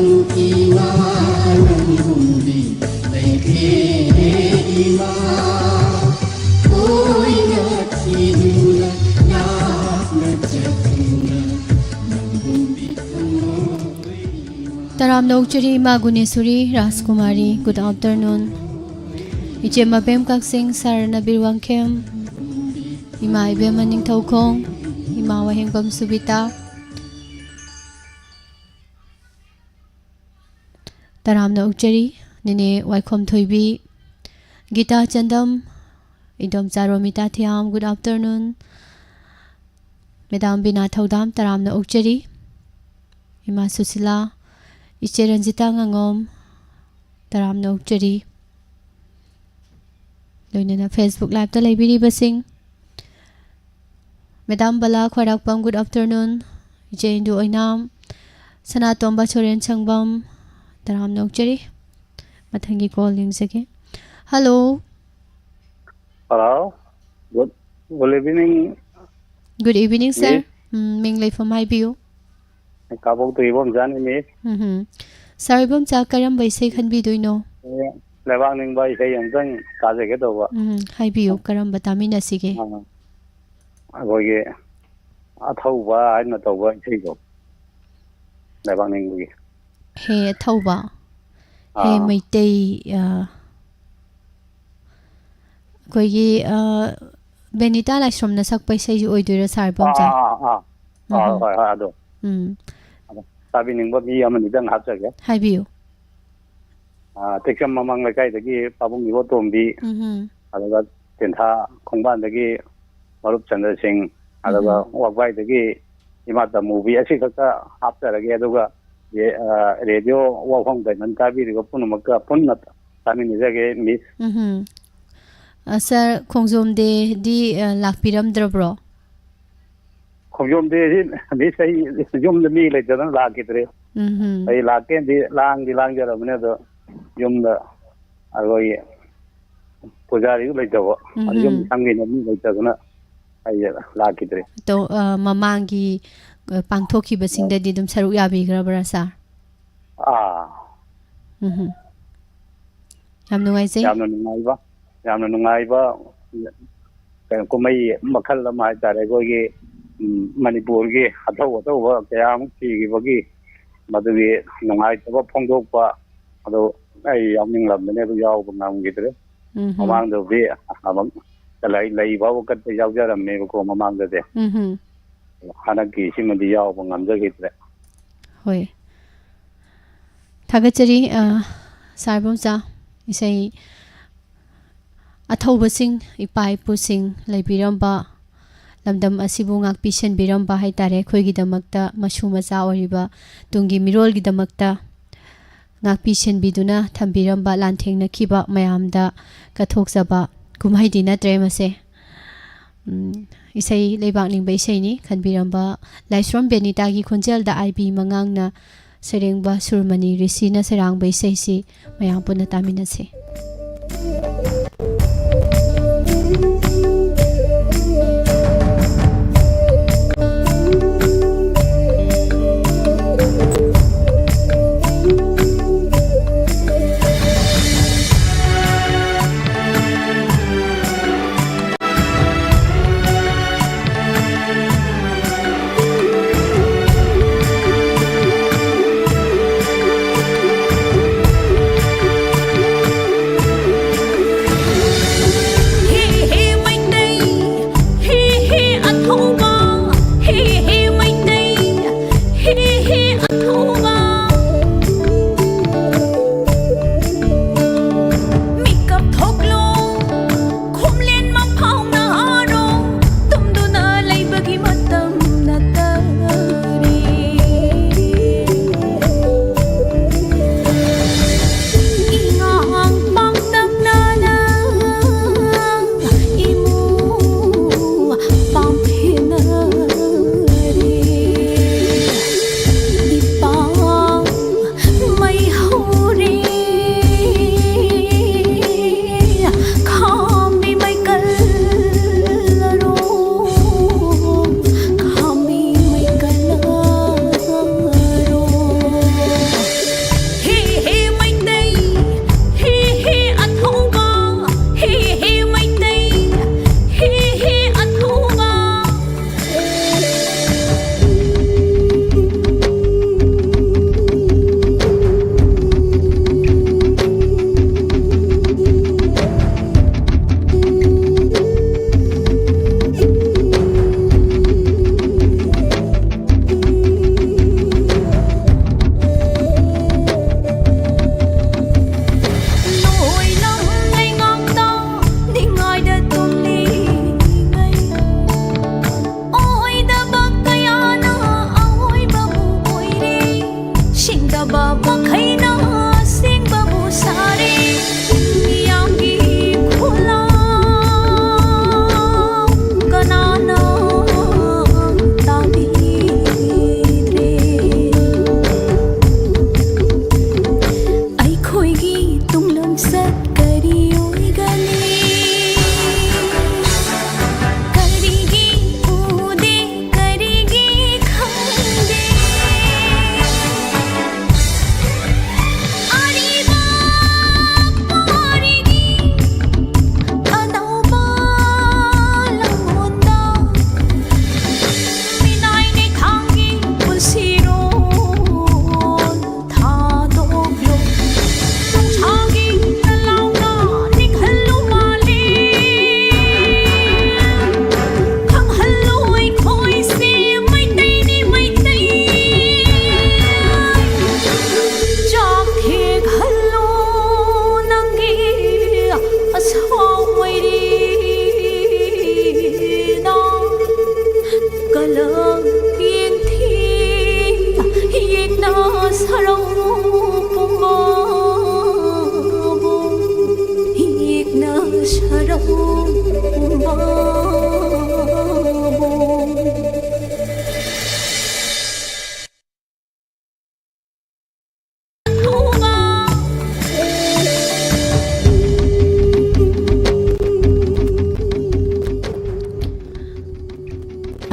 ꯏꯃꯥ ꯅꯪꯒꯨꯝꯕꯤ ꯂꯩꯇꯦ ꯏꯃꯥ, ꯀꯣꯏꯅ ꯊꯤꯗꯨꯅ ꯂꯥꯞꯅ ꯆꯠꯇꯨꯅ ꯅꯪꯒꯨꯝꯕꯤ ꯊꯝꯃꯣꯏ ꯏꯃꯥ꯫ ꯇꯔꯥꯝꯅ ꯑꯣꯛꯆꯔꯤ ꯏꯃꯥ ꯒꯨꯅꯦꯁꯣꯔꯤ ꯔꯥꯖꯀꯨꯃꯥꯔꯤ, good afternoon꯫ ꯏꯆꯦ ꯃꯕꯦꯝ ꯀꯛꯆꯤꯡ, ꯁꯥꯔ ꯅꯕꯤꯔ ꯋꯥꯡꯈꯦꯝ, ꯏꯃꯥ ꯏꯕꯦꯝꯃ ꯅꯤꯡꯊꯧꯈꯣꯡ, ꯏꯃꯥ ꯋꯥꯍꯦꯡꯕꯝ ꯁꯨꯕꯤꯇꯥ꯫ ꯇꯔꯥꯝꯅ ꯑꯣꯛꯆꯔꯤ꯫ ꯅꯦꯅꯦ Waikhom Thoibi, Gita Chandam, Idomcha Romita Thiyam, good afternoon꯫ Madam Bina Thoudam, ꯇꯔꯥꯝꯅ ꯑꯣꯛꯆꯔꯤ꯫ ꯏꯃꯥ ꯁꯨꯁꯤꯂꯥ, ꯏꯆꯦ ꯔꯟꯖꯤꯇꯥ ꯉꯥꯉꯣꯝ, ꯇꯔꯥꯝꯅ ꯑꯣꯛꯆꯔꯤ꯫ ꯂꯣꯏꯅꯅ Facebook Liveꯇ ꯂꯩꯕꯤꯔꯤꯕꯁꯤꯡ, ꯃꯦꯗꯥꯝ ꯕꯂꯥ ꯈ꯭ꯋꯥꯏꯔꯥꯛꯄꯝ, good afternoon꯫ ꯏꯆꯦ ꯏꯟꯗꯨ ꯑꯣꯏꯅꯥꯝ, ꯁꯅꯥꯇꯣꯝꯕ ꯁꯣꯔꯦꯟ ꯁꯪꯕꯝ, ꯇꯔꯥꯝꯅ ꯑꯣꯛꯆꯔꯤ꯫ ꯃꯊꯪꯒꯤ call ꯌꯦꯡꯖꯒꯦ꯫ Hello꯫ Hello꯫ Good, good evening꯫ Good evening, sir꯫ Miss꯫ ꯎꯝ, ꯃꯤꯡ ꯂꯩꯐꯝ ꯍꯥꯏꯕꯤꯌꯨ꯫ ꯀꯥꯕꯣꯛꯇꯨ ꯏꯕꯣꯝꯆꯥꯅꯤ, Miss꯫ ꯎꯝꯍꯨꯝ꯫ Sir ꯏꯕꯣꯝꯆꯥ, ꯀꯔꯝꯕ ꯏꯁꯩ ꯈꯟꯕꯤꯗꯣꯏꯅꯣ? ꯑꯦ, ꯂꯩꯕꯥꯛ ꯅꯤꯡꯕ ꯏꯁꯩ ꯑꯝꯇꯪ ꯇꯥꯖꯒꯦ ꯇꯧꯕ꯫ ꯎꯝ, ꯍꯥꯏꯕꯤꯌꯨ, ꯑ꯫ ꯀꯔꯝꯕ ꯇꯥꯃꯤꯟꯅꯁꯤꯒꯦ? ꯑ, ꯑꯩꯈꯣꯏꯒꯤ ꯑꯊꯧꯕ ꯍꯥꯏꯅ ꯇꯧꯕ ꯏꯁꯩꯗꯣ, ꯂꯩꯕꯥꯛ ꯅꯤꯡꯕꯒꯤ꯫ ꯍꯦ ꯑꯊꯧꯕ, ꯍꯦ ꯑꯥ꯫ ꯃꯩꯇꯩ, ꯑ, ꯑꯩꯈꯣꯏꯒꯤ, ꯑ, ꯕꯦꯅꯤꯇꯥ ꯂꯥꯏꯁ꯭ꯔꯝꯅ ꯁꯛꯄ ꯏꯁꯩꯁꯨ ꯑꯣꯏꯗꯣꯏꯔꯥ, ꯁꯥꯔ ꯑꯥ, ꯏꯕꯣꯝꯆꯥ? ꯑꯥ, ꯑꯥ, ꯑꯥ꯫ ꯎꯝ, ꯑꯥ, ꯎꯝ꯫ ꯍꯣꯏ, ꯍꯣꯏ, ꯑꯗꯣ꯫ ꯎꯝ꯫ ꯑꯗꯣ ꯇꯥꯕꯤꯅꯤꯡꯕ ꯃꯤ ꯑꯃꯅꯤꯗꯪ ꯍꯥꯞꯆꯒꯦ꯫ ꯍꯥꯏꯕꯤꯌꯨ꯫ ꯑꯥ, ꯇꯦꯛꯆꯝ ꯃꯃꯥꯡ ꯂꯩꯀꯥꯏꯗꯒꯤ ꯄꯥꯕꯨꯡ ꯏꯕꯣꯇꯣꯝꯕꯤ, ꯎꯝ꯫ ꯑꯗꯨꯒ ꯇꯦꯟꯊꯥ ꯈꯣꯡꯕꯥꯟꯗꯒꯤ ꯃꯔꯨꯞ ꯆꯟꯗ꯭ꯔ ꯁꯤꯡ, ꯑꯗꯨꯒ ꯎꯝ꯫ ꯋꯥꯒ꯭ꯋꯥꯏꯗꯒꯤ ꯏꯃꯥ ꯇꯃꯨꯕꯤ, ꯑꯁꯤ ꯈꯛꯇ ꯍꯥꯞꯆꯔꯒꯦ꯫ ꯑꯗꯨꯒ ꯔꯦ-, ꯑꯥ, ꯔꯦꯗꯤꯑꯣ ꯋꯥꯐꯝ ꯀꯩꯅꯣ ꯇꯥꯕꯤꯔꯤꯕ ꯄꯨꯝꯅꯃꯛꯀ ꯄꯨꯟꯅ ꯇꯥꯃꯤꯟꯅꯖꯒꯦ, ꯃꯤꯁ꯫ ꯎꯝꯍꯨꯝ꯫ ꯑ, ꯁꯥꯔ, ꯈꯣꯡꯖꯣꯝ ꯗꯦꯗꯤ, ꯑ, ꯂꯥꯛꯄꯤꯔꯝꯗ꯭ꯔꯕ꯭ꯔꯣ? ꯈꯣꯡꯖꯣꯝ ꯗꯦꯁꯤ, ꯃꯤꯁ, ꯑꯩ ꯌꯨꯝꯗ ꯃꯤ ꯂꯩꯇꯗꯅ ꯂꯥꯛꯈꯤꯗ꯭ꯔꯦ꯫ ꯎꯝꯍꯨꯝ꯫ ꯑꯩ ꯂꯥꯛꯀꯦꯅꯗꯤ ꯂꯥꯡꯗꯤ ꯂꯥꯡꯖꯔꯕꯅꯦ, ꯑꯗꯣ ꯌꯨꯝꯗ ꯑꯩꯈꯣꯏꯒꯤ ꯄꯨꯖꯥꯔꯤꯁꯨ ꯂꯩꯇꯕ, ꯑꯗꯨ ꯌꯨꯝ ꯎꯝꯍꯨꯝ꯫ ꯁꯪꯒꯤꯅ ꯃꯤ ꯂꯩꯇꯗꯅ ꯑꯩ ꯂꯥꯛꯈꯤꯗ꯭ꯔꯦ꯫ ꯑꯗꯣ, ꯑ, ꯃꯃꯥꯡꯒꯤ, ꯑ, ꯄꯥꯡꯊꯣꯛꯈꯤꯕꯁꯤꯡꯗꯗꯤ ꯑꯗꯨꯝ ꯁꯔꯨꯛ ꯌꯥꯕꯤꯈ꯭ꯔꯕ꯭ꯔꯥ, ꯁꯥꯔ? ꯑꯥ꯫ ꯎꯝ꯫ ꯌꯥꯝ ꯅꯨꯡꯉꯥꯏꯖꯩ꯫ ꯌꯥꯝꯅ ꯅꯨꯡꯉꯥꯏꯕ, ꯌꯥꯝꯅ ꯅꯨꯡꯉꯥꯏꯕ ꯀꯩꯅꯣ, ꯀꯨꯝꯍꯩ ꯃꯈꯜ ꯑꯃ ꯍꯥꯏꯇꯥꯔꯦ꯫ ꯑꯩꯈꯣꯏꯒꯤ, ꯎꯝ, ꯃꯅꯤꯄꯨꯔꯒꯤ ꯑꯊꯧ ꯑꯊꯧꯕ ꯀꯌꯥ ꯑꯃ ꯁꯤꯈꯤꯕꯒꯤ ꯃꯗꯨꯒꯤ ꯅꯨꯡꯉꯥꯏꯇꯕ ꯐꯣꯡꯗꯣꯛꯄ, ꯑꯗꯨ ꯑꯩ ꯌꯥꯎꯅꯤꯡꯂꯝꯕꯅꯦ, ꯑꯗꯨ ꯌꯥꯎꯕ ꯉꯝꯈꯤꯗ꯭ꯔꯦ꯫ ꯎꯝ꯫ ꯃꯃꯥꯡꯗꯕꯨꯗꯤ ꯑꯃꯨꯛ ꯂꯩ, ꯂꯩ ꯐꯥꯎꯕ ꯀꯠꯄ ꯌꯥꯎꯖꯔꯝꯃꯦꯕꯀꯣ ꯃꯃꯥꯡꯗꯗꯤ꯫ ꯎꯝ꯫ ꯍꯟꯗꯛꯀꯤ ꯁꯤꯃꯗꯤ ꯌꯥꯎꯕ ꯉꯝꯖꯈꯤꯗ꯭ꯔꯦ꯫ ꯍꯣꯏ꯫ ꯊꯥꯒꯠꯆꯔꯤ, ꯑ, ꯁꯥꯔ ꯏꯕꯣꯝꯆꯥ꯫ ꯏꯁꯩ ꯑꯊꯧꯕꯁꯤꯡ, ꯏꯄꯥ ꯏꯄꯨꯁꯤꯡ ꯂꯩꯕꯤꯔꯝꯕ, ꯂꯝꯗꯝ ꯑꯁꯤꯕꯨ ꯉꯥꯛꯄꯤ ꯁꯦꯟꯕꯤꯔꯝꯕ ꯍꯥꯏꯇꯥꯔꯦ, ꯑꯩꯈꯣꯏꯒꯤꯗꯃꯛꯇ, ꯃꯁꯨ ꯃꯆꯥ ꯑꯣꯏꯔꯤꯕ ꯇꯨꯡꯒꯤ ꯃꯤꯔꯣꯜꯒꯤꯗꯃꯛꯇ ꯉꯥꯛꯄꯤ ꯁꯦꯟꯕꯤꯗꯨꯅ ꯊꯝꯕꯤꯔꯝꯕ, ꯂꯥꯟꯊꯦꯡꯅꯈꯤꯕ ꯃꯌꯥꯝꯗ ꯀꯠꯊꯣꯛꯆꯕ ꯀꯨꯝꯍꯩꯗꯤ ꯅꯠꯇ꯭ꯔꯦ ꯃꯁꯦ꯫ ꯎꯝ, ꯏꯁꯩ ꯂꯩꯕꯥꯛ ꯅꯤꯡꯕ ꯏꯁꯩꯅꯤ꯫ ꯈꯟꯕꯤꯔꯝꯕ ꯂꯥꯏꯁ꯭ꯔꯣꯝ ꯕꯦꯅꯤꯇꯥꯒꯤ ꯈꯣꯟꯖꯦꯜꯗ ꯑꯥꯏ ꯕꯤ ꯃꯉꯥꯡꯅ ꯁꯩꯔꯦꯡꯕ ꯁꯨꯔꯃꯅꯤ ꯔꯤꯁꯤꯅ ꯁꯩꯔꯥꯡꯕ ꯏꯁꯩꯁꯤ ꯃꯌꯥꯝ ꯄꯨꯟꯅ ꯇꯥꯃꯤꯟꯅꯁꯤ꯫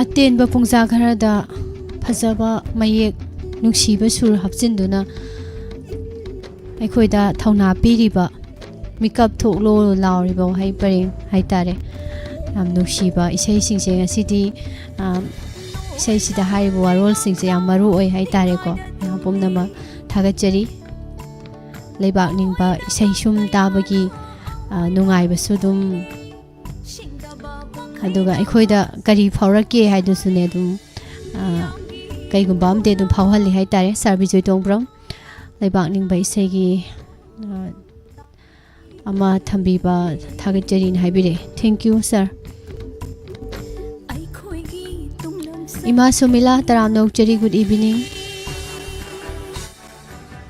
ꯑꯇꯦꯟꯕ ꯄꯨꯡꯖꯥ ꯈꯔꯗ ꯐꯖꯕ ꯃꯌꯦꯛ, ꯅꯨꯡꯁꯤꯕ ꯁꯨꯔ ꯍꯥꯞꯆꯤꯟꯗꯨꯅ ꯑꯩꯈꯣꯏꯗ ꯊꯧꯅꯥ ꯄꯤꯔꯤꯕ, "ꯃꯤꯀꯞ ꯊꯣꯛꯂꯣ" ꯂꯥꯎꯔꯤꯕ ꯋꯥꯍꯩ ꯄꯔꯦꯡ ꯍꯥꯏꯇꯥꯔꯦ꯫ ꯌꯥꯝ ꯅꯨꯡꯁꯤꯕ ꯏꯁꯩꯁꯤꯡꯁꯦ ꯉꯁꯤꯗꯤ, ꯑ, ꯏꯁꯩꯁꯤꯗ ꯍꯥꯏꯔꯤꯕ ꯋꯥꯔꯣꯜꯁꯤꯡꯁꯦ ꯌꯥꯝ ꯃꯔꯨ ꯑꯣꯏ ꯍꯥꯏꯇꯥꯔꯦꯀꯣ꯫ ꯃꯌꯥꯝ ꯄꯨꯝꯅꯃꯛ ꯊꯥꯒꯠꯆꯔꯤ꯫ ꯂꯩꯕꯥꯛ ꯅꯤꯡꯕ ꯏꯁꯩ ꯁꯨꯝ ꯇꯥꯕꯒꯤ, ꯑ, ꯅꯨꯡꯉꯥꯏꯕꯁꯨ ꯑꯗꯨꯝ, ꯑꯗꯨꯒ ꯑꯩꯈꯣꯏꯗ ꯀꯔꯤ ꯐꯥꯎꯔꯛꯀꯦ ꯍꯥꯏꯗꯨꯁꯨꯅꯦ ꯑꯗꯨꯝ, ꯑ, ꯀꯩꯒꯨꯝꯕ ꯑꯃꯗꯤ ꯑꯗꯨꯝ ꯐꯥꯎꯍꯜꯂꯤ ꯍꯥꯏꯇꯥꯔꯦ꯫ ꯁꯥꯔ ꯕꯤꯖꯣꯏ ꯇꯣꯡꯕ꯭ꯔꯝ, ꯂꯩꯕꯥꯛ ꯅꯤꯡꯕ ꯏꯁꯩꯒꯤ, ꯑ, ꯑꯃ ꯊꯝꯕꯤꯕ ꯊꯥꯒꯠꯆꯔꯤꯅ ꯍꯥꯏꯕꯤꯔꯛꯑꯦ꯫ Thank you, sir꯫ ꯏꯃꯥ ꯁꯨꯃꯤꯂꯥ, ꯇꯔꯥꯝꯅ ꯑꯣꯛꯆꯔꯤ, good evening꯫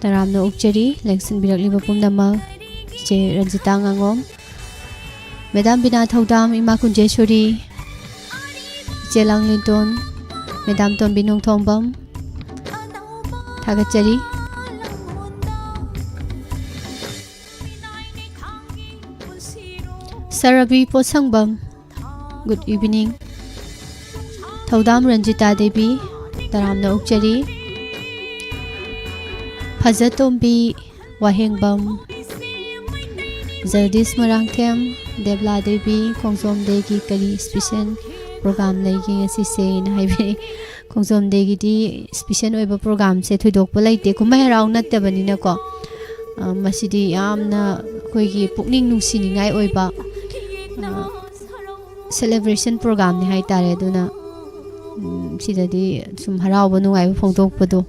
ꯇꯔꯥꯝꯅ ꯑꯣꯛꯆꯔꯤ, ꯂꯦꯡꯁꯤꯟꯕꯤꯔꯛꯂꯤꯕ ꯄꯨꯝꯅꯃꯛ꯫ ꯏꯆꯦ ꯔꯟꯖꯤꯇꯥ ꯉꯥꯉꯣꯝ, ꯃꯦꯗꯥꯝ ꯕꯤꯅꯥ ꯊꯧꯗꯥꯝ, ꯏꯃꯥ ꯀꯨꯟꯖꯦꯁꯣꯔꯤ, ꯏꯆꯦ ꯂꯥꯡꯂꯦꯟꯇꯣꯟ, ꯃꯦꯗꯥꯝ ꯇꯣꯝꯕꯤ ꯅꯣꯡꯊꯣꯝꯕꯝ, ꯊꯥꯒꯠꯆꯔꯤ꯫ ꯁꯥꯔ ꯔꯕꯤ ꯄꯣꯠꯁꯪꯕꯝ, good evening꯫ ꯊꯧꯗꯥꯝ ꯔꯟꯖꯤꯇꯥ ꯗꯦꯕꯤ, ꯇꯔꯥꯝꯅ ꯑꯣꯛꯆꯔꯤ꯫ ꯐꯖꯇꯣꯝꯕꯤ ꯋꯥꯍꯦꯡꯕꯝ, ꯖꯒꯗꯤꯁ ꯃꯣꯏꯔꯥꯡꯊꯦꯝ, ꯗꯦꯕꯂꯥ ꯗꯦꯕꯤ, ꯈꯣꯡꯖꯣꯝ ꯗꯦꯒꯤ ꯀꯔꯤ special program ꯂꯩꯒꯦ ꯉꯁꯤꯁꯦꯅ ꯍꯥꯏꯕꯤꯔꯛꯏ꯫ ꯈꯣꯡꯖꯣꯝ ꯗꯦꯒꯤꯗꯤ special ꯑꯣꯏꯕ programꯁꯦ ꯊꯣꯏꯗꯣꯛꯄ ꯂꯩꯇꯦ, ꯀꯨꯝꯍꯩ ꯍꯔꯥꯎ ꯅꯠꯇꯕꯅꯤꯅꯀꯣ꯫ ꯑ, ꯃꯁꯤꯗꯤ ꯌꯥꯝꯅ ꯑꯩꯈꯣꯏꯒꯤ ꯄꯨꯛꯅꯤꯡ ꯅꯨꯡꯁꯤꯅꯤꯡꯉꯥꯏ ꯑꯣꯏꯕ, ꯑ, celebration programꯅꯤ ꯍꯥꯏꯇꯥꯔꯦ꯫ ꯑꯗꯨꯅ, ꯎꯝ, ꯁꯤꯗꯗꯤ ꯁꯨꯝ ꯍꯔꯥꯎꯕ ꯅꯨꯡꯉꯥꯏꯕ ꯐꯣꯡꯗꯣꯛꯄꯗꯣ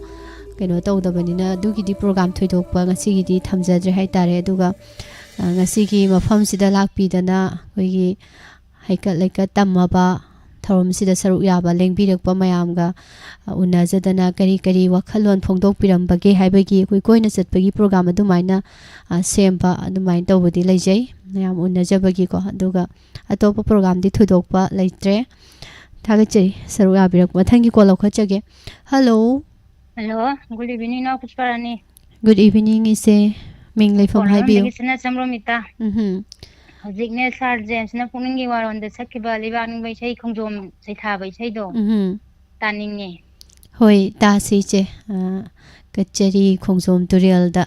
ꯀꯩꯅꯣ ꯇꯧꯗꯕꯅꯤꯅ ꯑꯗꯨꯒꯤꯗꯤ program ꯊꯣꯏꯗꯣꯛꯄ ꯉꯁꯤꯒꯤꯗꯤ ꯊꯝꯖꯗ꯭ꯔꯦ ꯍꯥꯏꯇꯥꯔꯦ꯫ ꯑꯗꯨꯒ, ꯑ, ꯉꯁꯤꯒꯤ ꯃꯐꯝꯁꯤꯗ ꯂꯥꯛꯄꯤꯗꯅ ꯑꯩꯈꯣꯏꯒꯤ ꯍꯩꯀꯠ ꯂꯩꯀꯠ ꯇꯝꯃꯕ, ꯊꯧꯔꯝꯁꯤꯗ ꯁꯔꯨꯛ ꯌꯥꯕ ꯂꯦꯡꯕꯤꯔꯛꯄ ꯃꯌꯥꯝꯒ, ꯑ, ꯎꯅꯖꯗꯅ ꯀꯔꯤ ꯀꯔꯤ ꯋꯥꯈꯜꯂꯣꯟ ꯐꯣꯡꯗꯣꯛꯄꯤꯔꯝꯕꯒꯦ ꯍꯥꯏꯕꯒꯤ ꯑꯩꯈꯣꯏ ꯀꯣꯏꯅ ꯆꯠꯄꯒꯤ program ꯑꯗꯨꯃꯥꯏꯅ, ꯑ, ꯁꯦꯝꯕ ꯑꯗꯨꯃꯥꯏꯅ ꯇꯧꯕꯗꯤ ꯂꯩꯖꯩ꯫ ꯃꯌꯥꯝ ꯎꯅꯖꯕꯒꯤꯀꯣ꯫ ꯑꯗꯨꯒ ꯑꯇꯣꯞꯄ programꯗꯤ ꯊꯣꯏꯗꯣꯛꯄ ꯂꯩꯇ꯭ꯔꯦ꯫ ꯊꯥꯒꯠꯆꯔꯤ ꯁꯔꯨꯛ ꯌꯥꯕꯤꯔꯛꯄ꯫ ꯃꯊꯪꯒꯤ call ꯂꯧꯈꯠꯆꯒꯦ꯫ Hello꯫ Hello, good evening, ꯏꯅꯥꯎ ꯄꯨꯁꯄꯥꯔꯥꯅꯤ꯫ Good evening, ꯏꯆꯦ꯫ ꯃꯤꯡ ꯂꯩꯐꯝ ꯍꯥꯏꯕꯤꯌꯨ꯫ ꯀꯣꯂꯥꯝꯗꯒꯤ ꯁꯅꯥꯆꯝ ꯔꯣꯃꯤꯇꯥ꯫ ꯎꯝꯍꯨꯝ꯫ ꯍꯧꯖꯤꯛꯅꯦ ꯁꯥꯔ ꯖꯦꯝꯁꯅ ꯄꯨꯛꯅꯤꯡꯒꯤ ꯋꯥꯔꯣꯟꯗ ꯁꯛꯈꯤꯕ ꯂꯩꯕꯥꯛ ꯅꯤꯡꯕ ꯏꯁꯩ ꯈꯣꯡꯖꯣꯝ ꯁꯩꯊꯥꯕ ꯏꯁꯩꯗꯣ ꯎꯝ꯫ ꯇꯥꯅꯤꯡꯉꯦ꯫ ꯍꯣꯏ, ꯇꯥꯁꯤ ꯏꯆꯦ꯫ ꯑ, ꯀꯆꯦꯔꯤ ꯈꯣꯡꯖꯣꯝ ꯇꯨꯔꯦꯜꯗ꯫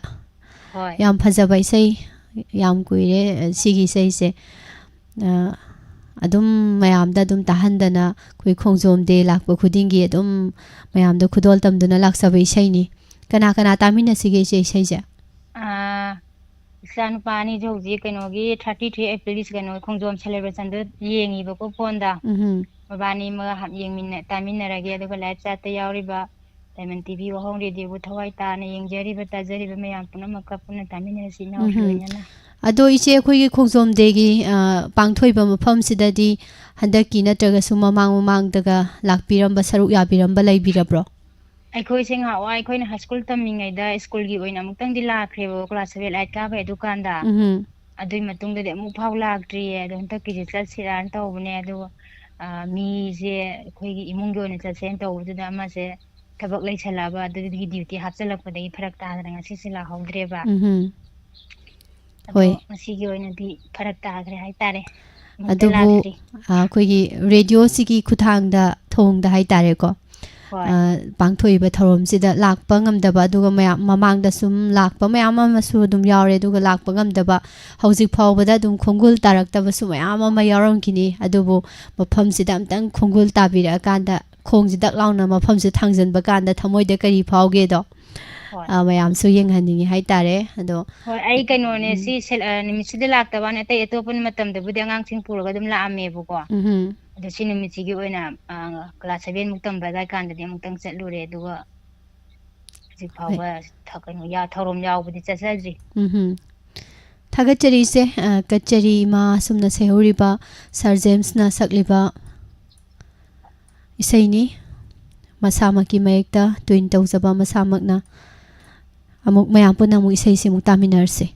ꯍꯣꯏ꯫ ꯌꯥꯝ ꯐꯖꯕ ꯏꯁꯩ, ꯌꯥꯝ ꯀꯨꯏꯔꯦ, ꯑ, ꯁꯤꯒꯤ ꯏꯁꯩꯁꯦ꯫ ꯑ, ꯑꯗꯨꯝ ꯃꯌꯥꯝꯗ ꯑꯗꯨꯝ ꯇꯥꯍꯟꯗꯅ ꯑꯩꯈꯣꯏ ꯈꯣꯡꯖꯣꯝ ꯗꯦ ꯂꯥꯛꯄ ꯈꯨꯗꯤꯡꯒꯤ ꯑꯗꯨꯝ ꯃꯌꯥꯝꯗ ꯈꯨꯗꯣꯜ ꯇꯝꯗꯨꯅ ꯂꯥꯛꯆꯕ ꯏꯁꯩꯅꯤ꯫ ꯀꯅꯥ ꯀꯅꯥ ꯇꯥꯃꯤꯟꯅꯁꯤꯒꯦ ꯏꯆꯦ ꯏꯁꯩꯁꯦ? ꯑꯥ, ꯏꯆꯥꯅꯨꯄꯥ ꯑꯅꯤꯁꯨ ꯍꯧꯖꯤꯛ ꯀꯩꯅꯣꯒꯤ thirty three April ꯀꯩꯅꯣ ꯈꯣꯡꯖꯣꯝ celebrationꯗꯨ ꯌꯦꯡꯉꯤꯕꯀꯣ phoneꯗ꯫ ꯎꯝ꯫ ꯃꯕꯥꯅꯤ ꯑꯃꯒ ꯍꯥꯞ-, ꯌꯦꯡꯃꯤꯟꯅ-, ꯇꯥꯃꯤꯟꯅꯔꯒꯦ꯫ ꯑꯗꯨꯒ live chatꯇ ꯌꯥꯎꯔꯤꯕ Diamond TV ꯋꯥꯍꯣꯡ radioꯕꯨ ꯊꯋꯥꯏ ꯇꯥꯅ ꯌꯦꯡꯖꯔꯤꯕ, ꯇꯥꯖꯔꯤꯕ ꯃꯌꯥꯝ ꯄꯨꯝꯅꯃꯛꯀ ꯄꯨꯟꯅ ꯇꯥꯃꯤꯟꯅꯔꯁꯤ, ꯏꯅꯥꯎꯁꯨ ꯎꯝꯍꯨꯝ꯫ ꯂꯣꯏꯅꯅ꯫ ꯑꯗꯣ ꯏꯆꯦ, ꯑꯩꯈꯣꯏꯒꯤ ꯈꯣꯡꯖꯣꯝ ꯗꯦꯒꯤ, ꯑ, ꯄꯥꯡꯊꯣꯛꯏꯕ ꯃꯐꯝꯁꯤꯗꯗꯤ ꯍꯟꯗꯛꯀꯤ ꯅꯠꯇ꯭ꯔꯒꯁꯨ ꯃꯃꯥꯡ ꯃꯃꯥꯡꯗꯒ ꯂꯥꯛꯄꯤꯔꯝꯕ, ꯁꯔꯨꯛ ꯌꯥꯕꯤꯔꯝꯕ ꯂꯩꯕꯤꯔꯕ꯭ꯔꯣ? ꯑꯩꯈꯣꯏꯁꯦ ꯉꯍꯥꯟꯋꯥꯏ ꯑꯩꯈꯣꯏꯅ high school ꯇꯝꯃꯤꯉꯩꯗ schoolꯒꯤ ꯑꯣꯏꯅ ꯑꯃꯨꯛꯇꯪꯗꯤ ꯂꯥꯛꯈ꯭ꯔꯦꯕꯀꯣ, class seven eight ꯀꯥꯕꯩ ꯑꯗꯨꯀꯥꯟꯗ꯫ ꯎꯝꯍꯨꯝ꯫ ꯑꯗꯨꯏ ꯃꯇꯨꯡꯗꯗꯤ ꯑꯃꯨꯛ ꯐꯥꯎ ꯂꯥꯛꯇ꯭ꯔꯤꯌꯦ꯫ ꯑꯗꯣ ꯍꯟꯗꯛꯀꯤꯁꯦ ꯆꯠꯁꯤꯔꯥꯅ ꯇꯧꯕꯅꯦ꯫ ꯑꯗꯨꯒ, ꯑ, ꯃꯤꯁꯦ ꯑꯩꯈꯣꯏꯒꯤ ꯏꯃꯨꯡꯒꯤ ꯑꯣꯏꯅ ꯆꯠꯁꯦꯅ ꯇꯧꯕꯗꯨꯗ ꯑꯃꯁꯦ ꯊꯕꯛ ꯂꯩꯁꯜꯂꯛꯑꯕ, ꯑꯗꯨꯗꯒꯤ duty ꯍꯥꯞꯆꯜꯂꯛꯄꯗꯒꯤ ꯐꯔꯛ ꯇꯥꯗꯅ ꯉꯁꯤꯁꯦ ꯂꯥꯛꯍꯧꯗ꯭ꯔꯦꯕ꯫ ꯎꯝꯍꯨꯝ꯫ ꯑꯗꯣ ꯍꯣꯏ꯫ ꯉꯁꯤꯒꯤ ꯑꯣꯏꯅꯗꯤ ꯐꯔꯛ ꯇꯥꯈ꯭ꯔꯦ ꯍꯥꯏꯇꯥꯔꯦ꯫ ꯑꯃꯨꯛꯇ ꯑꯗꯨꯕꯨ, ꯂꯥꯛꯇ꯭ꯔꯤ꯫ ꯑ, ꯑꯩꯈꯣꯏꯒꯤ radioꯁꯤꯒꯤ ꯈꯨꯠꯊꯥꯡꯗ ꯊꯣꯡꯗ ꯍꯥꯏꯇꯥꯔꯦꯀꯣ꯫ ꯍꯣꯏ꯫ ꯑ, ꯄꯥꯡꯊꯣꯛꯏꯕ ꯊꯧꯔꯝꯁꯤꯗ ꯂꯥꯛꯄ ꯉꯝꯗꯕ, ꯑꯗꯨꯒ ꯃꯌꯥꯝ ꯃꯃꯥꯡꯗ ꯁꯨꯝ ꯂꯥꯛꯄ ꯃꯌꯥꯝ ꯑꯃꯁꯨ ꯑꯗꯨꯝ ꯌꯥꯎꯔꯦ, ꯑꯗꯨꯒ ꯂꯥꯛꯄ ꯉꯝꯗꯕ ꯍꯧꯖꯤꯛ ꯐꯥꯎꯕꯗ ꯑꯗꯨꯝ ꯈꯣꯡꯒꯨꯜ ꯇꯥꯔꯛꯇꯕꯁꯨ ꯃꯌꯥꯝ ꯑꯃ ꯌꯥꯎꯔꯝꯈꯤꯅꯤ꯫ ꯑꯗꯨꯕꯨ ꯃꯐꯝꯁꯤꯗ ꯑꯝꯇꯪ ꯈꯣꯡꯒꯨꯜ ꯇꯥꯕꯤꯔꯛꯑꯀꯥꯟꯗ, ꯈꯣꯡꯁꯦ ꯗꯛ ꯂꯥꯎꯅ ꯃꯐꯝꯁꯤꯗ ꯊꯥꯡꯖꯟꯕ ꯀꯥꯟꯗ ꯊꯃꯣꯏꯗ ꯀꯔꯤ ꯐꯥꯎꯒꯦꯗꯣ, ꯍꯣꯏ꯫ ꯑ, ꯃꯌꯥꯝꯁꯨ ꯌꯦꯡꯍꯟꯅꯤꯡꯉꯤ ꯍꯥꯏꯇꯥꯔꯦ꯫ ꯑꯗꯣ, ꯍꯣꯏ, ꯑꯩ ꯀꯩꯅꯣꯅꯦ, ꯎꯝ꯫ ꯁꯤ ꯁꯦꯜ-, ꯑ, ꯅꯨꯃꯤꯠꯁꯤꯗ ꯂꯥꯛꯇꯕ ꯋꯥꯅꯤ, ꯑꯇꯩ ꯑꯇꯣꯞꯄ ꯃꯇꯝꯗꯕꯨꯗꯤ ꯑꯉꯥꯡꯁꯤꯡ ꯄꯨꯔꯒ ꯑꯗꯨꯝ ꯂꯥꯛꯑꯝꯃꯦꯕꯀꯣ꯫ ꯎꯝꯍꯨꯝ꯫ ꯑꯗꯣ ꯁꯤ ꯅꯨꯃꯤꯠꯁꯤꯒꯤ ꯑꯣꯏꯅ, ꯑ, class seven ꯃꯨꯛ ꯇꯝꯕ ꯑꯗꯥꯏ ꯀꯥꯟꯗꯗꯤ ꯑꯃꯨꯛꯇꯪ ꯆꯠꯂꯨꯔꯦ, ꯑꯗꯨꯒ ꯍꯧꯖꯤꯛ ꯍꯣꯏ꯫ ꯐꯥꯎꯕ ꯊ-, ꯀꯩꯅꯣ, ꯌꯥ-, ꯊꯧꯔꯝ ꯌꯥꯎꯕꯗꯤ ꯆꯠꯆꯗ꯭ꯔꯤ꯫ ꯎꯝꯍꯨꯝ꯫ ꯊꯥꯒꯠꯆꯔꯤ ꯏꯆꯦ꯫ ꯑ, ꯀꯆꯦꯔꯤ ꯏꯃꯥ ꯑꯁꯨꯝꯅ ꯁꯩꯍꯧꯔꯤꯕ ꯁꯥꯔ ꯖꯦꯝꯁꯅ ꯁꯛꯂꯤꯕ ꯏꯁꯩꯅꯤ꯫ ꯃꯁꯥꯃꯛꯀꯤ ꯃꯌꯦꯛꯇ tune ꯇꯧꯖꯕ ꯃꯁꯥꯃꯛꯅ꯫ ꯑꯃꯨꯛ ꯃꯌꯥꯝ ꯄꯨꯟꯅ ꯑꯃꯨꯛ ꯏꯁꯩꯁꯤ ꯑꯃꯨꯛ ꯇꯥꯃꯤꯟꯅꯔꯁꯤ꯫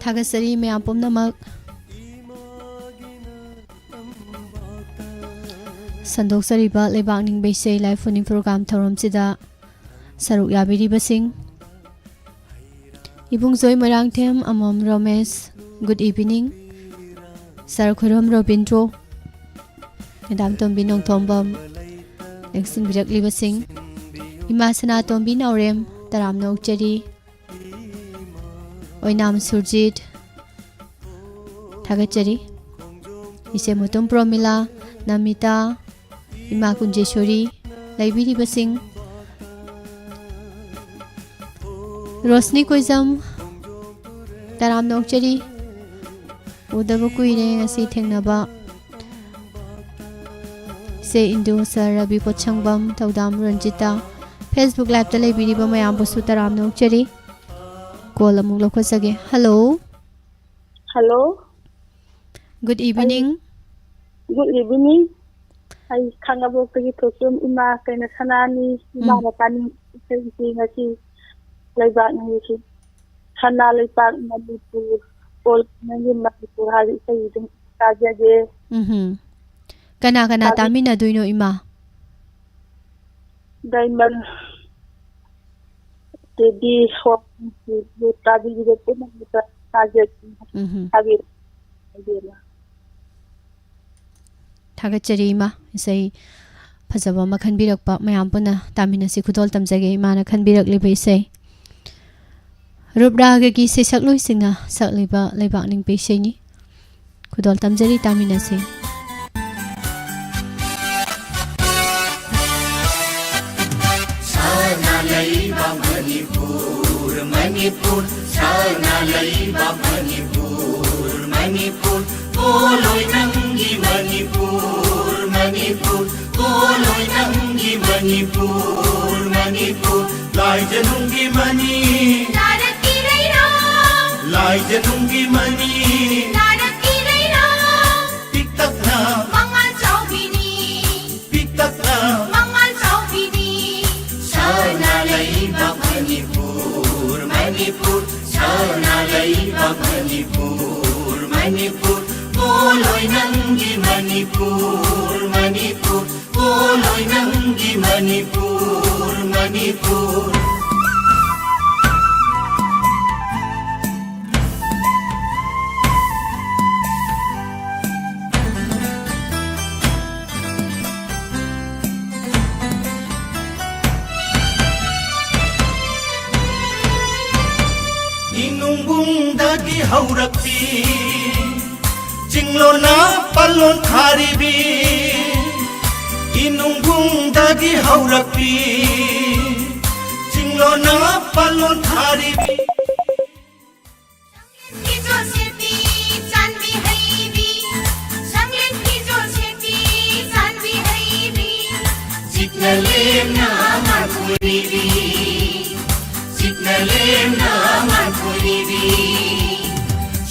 ꯊꯥꯒꯠꯆꯔꯤ ꯃꯌꯥꯝ ꯄꯨꯝꯅꯃꯛ꯫ ꯁꯟꯗꯣꯛꯆꯔꯤꯕ ꯂꯩꯕꯥꯛ ꯅꯤꯡꯕ ꯏꯁꯩ live phone-in program ꯊꯧꯔꯝꯁꯤꯗ ꯁꯔꯨꯛ ꯌꯥꯕꯤꯔꯤꯕꯁꯤꯡ, ꯏꯕꯨꯡꯖꯣꯏ ꯃꯣꯏꯔꯥꯡꯊꯦꯝ, ꯑꯃꯣꯝ ꯔꯣꯃꯦꯁ, good evening꯫ ꯁꯥꯔ ꯈꯨꯔꯝ ꯔꯣꯕꯤꯟꯗ꯭ꯔꯣ, ꯃꯦꯗꯥꯝ ꯇꯣꯝꯕꯤ ꯅꯣꯡꯊꯣꯝꯕꯝ, ꯂꯦꯡꯁꯤꯟꯕꯤꯔꯛꯂꯤꯕꯁꯤꯡ, ꯏꯃꯥ ꯁꯅꯥꯇꯣꯝꯕꯤ ꯅꯥꯎꯔꯦꯝ, ꯇꯔꯥꯝꯅ ꯑꯣꯛꯆꯔꯤ꯫ ꯑꯣꯏꯅꯥꯝ ꯁꯨꯔꯖꯤꯠ, ꯊꯥꯒꯠꯆꯔꯤ꯫ ꯏꯆꯦ ꯃꯨꯇꯨꯝ ꯄ꯭ꯔꯣꯃꯤꯂꯥ, ꯅꯃꯤꯇꯥ, ꯏꯃꯥ ꯀꯨꯟꯖꯦꯁꯣꯔꯤ, ꯂꯩꯕꯤꯔꯤꯕꯁꯤꯡ, ꯔꯣꯁꯅꯤ ꯀꯣꯏꯖꯝ, ꯇꯔꯥꯝꯅ ꯑꯣꯛꯆꯔꯤ꯫ ꯎꯗꯕ ꯀꯨꯏꯔꯦ ꯉꯁꯤ ꯊꯦꯡꯅꯕ꯫ ꯏꯆꯦ ꯏꯟꯗꯨ, ꯁꯥꯔ ꯔꯕꯤ ꯄꯣꯠꯁꯪꯕꯝ, ꯊꯧꯗꯥꯝ ꯔꯟꯖꯤꯇꯥ, Facebook live-ꯇ ꯂꯩꯕꯤꯔꯤꯕ ꯃꯌꯥꯝꯕꯨꯁꯨ ꯇꯔꯥꯝꯅ ꯑꯣꯛꯆꯔꯤ꯫ Call ꯑꯃꯨꯛ ꯂꯧꯈꯠꯆꯒꯦ꯫ Hello꯫ Hello꯫ Good evening꯫ Good evening꯫ ꯑꯩ ꯈꯥꯡꯉꯕꯣꯛꯇꯒꯤ ꯊꯣꯏꯁ꯭ꯔꯣꯝ ꯏꯃꯥ ꯀꯩꯅ ꯁꯅꯥꯅꯤ꯫ ꯎꯝ꯫ ꯏꯃꯥꯅ ꯇꯥꯅꯤꯡ ꯏꯁꯩꯁꯤ ꯉꯁꯤ ꯂꯩꯕꯥꯛ ꯅꯪꯒꯤꯁꯤ ꯁꯅꯥ ꯂꯩꯄꯥꯛ ꯃꯅꯤꯄꯨꯔ, ꯑꯣꯜ ꯅꯪꯒꯤ ꯃꯅꯤꯄꯨꯔ ꯍꯥꯏꯕ ꯏꯁꯩ ꯑꯗꯨꯝ ꯇꯥꯖꯒꯦ꯫ ꯎꯝꯍꯨꯝ꯫ ꯀꯅꯥ ꯀꯅꯥ ꯇꯥꯕꯤ- ꯇꯥꯃꯤꯟꯅꯗꯣꯏꯅꯣ ꯏꯃꯥ? ꯗꯥꯏꯃꯟ, ꯇꯦꯗꯤ, ꯍꯣꯝ, ꯇꯥꯕꯤꯔꯤꯕ ꯄꯨꯝꯅꯃꯛꯇ ꯇꯥꯖꯒꯦ꯫ ꯎꯝꯍꯨꯝ꯫ ꯇꯥꯕꯤꯔꯣ꯫ ꯏꯕꯦꯝꯃ꯫ ꯊꯥꯒꯠꯆꯔꯤ ꯏꯃꯥ, ꯏꯁꯩ ꯐꯖꯕ ꯑꯃ ꯈꯟꯕꯤꯔꯛꯄ, ꯃꯌꯥꯝ ꯄꯨꯟꯅ ꯇꯥꯃꯤꯟꯅꯁꯤ꯫ ꯈꯨꯗꯣꯜ ꯇꯝꯖꯒꯦ ꯏꯃꯥꯅ ꯈꯟꯕꯤꯔꯛꯂꯤꯕ ꯏꯁꯩ꯫ ꯔꯨꯞ ꯔꯥꯒꯒꯤ ꯁꯩꯁꯛꯂꯣꯏꯁꯤꯡꯅ ꯁꯛꯂꯤꯕ ꯂꯩꯕꯥꯛ ꯅꯤꯡꯕ ꯏꯁꯩꯅꯤ꯫ ꯈꯨꯗꯣꯜ ꯇꯝꯖꯔꯤ, ꯇꯥꯃꯤꯟꯅꯁꯤ꯫ ꯁꯅꯥ ꯂꯩꯕꯥꯛ ꯃꯅꯤꯄꯨꯔ, ꯃꯅꯤꯄꯨꯔ, ꯁꯅꯥ ꯂꯩꯕꯥꯛ ꯃꯅꯤꯄꯨꯔ, ꯃꯅꯤꯄꯨꯔ, ꯄꯣꯂꯣꯏ ꯅꯪꯒꯤ ꯃꯅꯤꯄꯨꯔ, ꯃꯅꯤꯄꯨꯔ, ꯄꯣꯂꯣꯏ ꯅꯪꯒꯤ ꯃꯅꯤꯄꯨꯔ, ꯃꯅꯤꯄꯨꯔ, ꯂꯥꯏꯖꯅꯨꯡꯒꯤ ꯃꯅꯤ, ꯂꯥꯏꯔꯛꯀꯤ ꯂꯩꯔꯣ, ꯂꯥꯏꯖꯅꯨꯡꯒꯤ ꯃꯅꯤ, ꯂꯥꯏꯔꯛꯀꯤ ꯂꯩꯔꯣ, ꯄꯤꯛꯇꯛꯅ ꯃꯉꯥꯜ ꯆꯥꯎꯕꯤꯅꯤ, ꯄꯤꯛꯇꯛꯅ ꯃꯉꯥꯜ ꯆꯥꯎꯕꯤꯅꯤ, ꯁꯅꯥ ꯂꯩꯕꯥꯛ ꯃꯅꯤꯄꯨꯔ, ꯃꯅꯤꯄꯨꯔ, ꯁꯅꯥ ꯂꯩ ꯂꯩꯕꯥꯛ ꯃꯅꯤꯄꯨꯔ, ꯃꯅꯤꯄꯨꯔ, ꯄꯣꯂꯣꯏ ꯅꯪꯒꯤ ꯃꯅꯤꯄꯨꯔ, ꯃꯅꯤꯄꯨꯔ, ꯄꯣꯂꯣꯏ ꯅꯪꯒꯤ ꯃꯅꯤꯄꯨꯔ, ꯃꯅꯤꯄꯨꯔ꯫ ꯏꯅꯨꯡꯕꯨꯡꯗꯒꯤ ꯍꯧꯔꯛꯄꯤ, ꯆꯤꯡꯂꯣꯟꯅ ꯄꯜꯂꯣꯟ ꯊꯥꯔꯤꯕꯤ, ꯏꯅꯨꯡꯕꯨꯡꯗꯒꯤ ꯍꯧꯔꯛꯄꯤ, ꯆꯤꯡꯂꯣꯟꯅ ꯄꯜꯂꯣꯟ ꯊꯥꯔꯤꯕꯤ꯫ ꯐꯤꯖꯣꯜ ꯁꯦꯠꯄꯤ, ꯆꯥꯟꯕꯤ ꯍꯩꯕꯤ, ꯁꯪꯂꯦꯟ ꯐꯤꯖꯣꯜ ꯁꯦꯠꯄꯤ, ꯆꯥꯟꯕꯤ ꯍꯩꯕꯤ, ꯁꯤꯛꯅ ꯂꯦꯝꯅ ꯃꯥꯡ ꯀꯣꯏꯔꯤꯕꯤ, ꯁꯤꯛꯅ ꯂꯦꯝꯅ ꯃꯥꯡ ꯀꯣꯏꯔꯤꯕꯤ꯫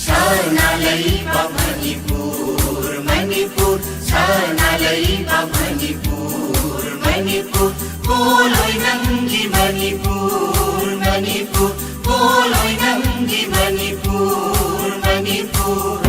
ꯁꯅꯥ ꯂꯩꯕꯥꯛ ꯃꯅꯤꯄꯨꯔ, ꯃꯅꯤꯄꯨꯔ, ꯁꯅꯥ ꯂꯩꯕꯥꯛ ꯃꯅꯤꯄꯨꯔ, ꯃꯅꯤꯄꯨꯔ, ꯄꯣꯂꯣꯏ ꯅꯪꯒꯤ ꯃꯅꯤꯄꯨꯔ, ꯃꯅꯤꯄꯨꯔ, ꯄꯣꯂꯣꯏ ꯅꯪꯒꯤ ꯃꯅꯤꯄꯨꯔ, ꯃꯅꯤꯄꯨꯔ꯫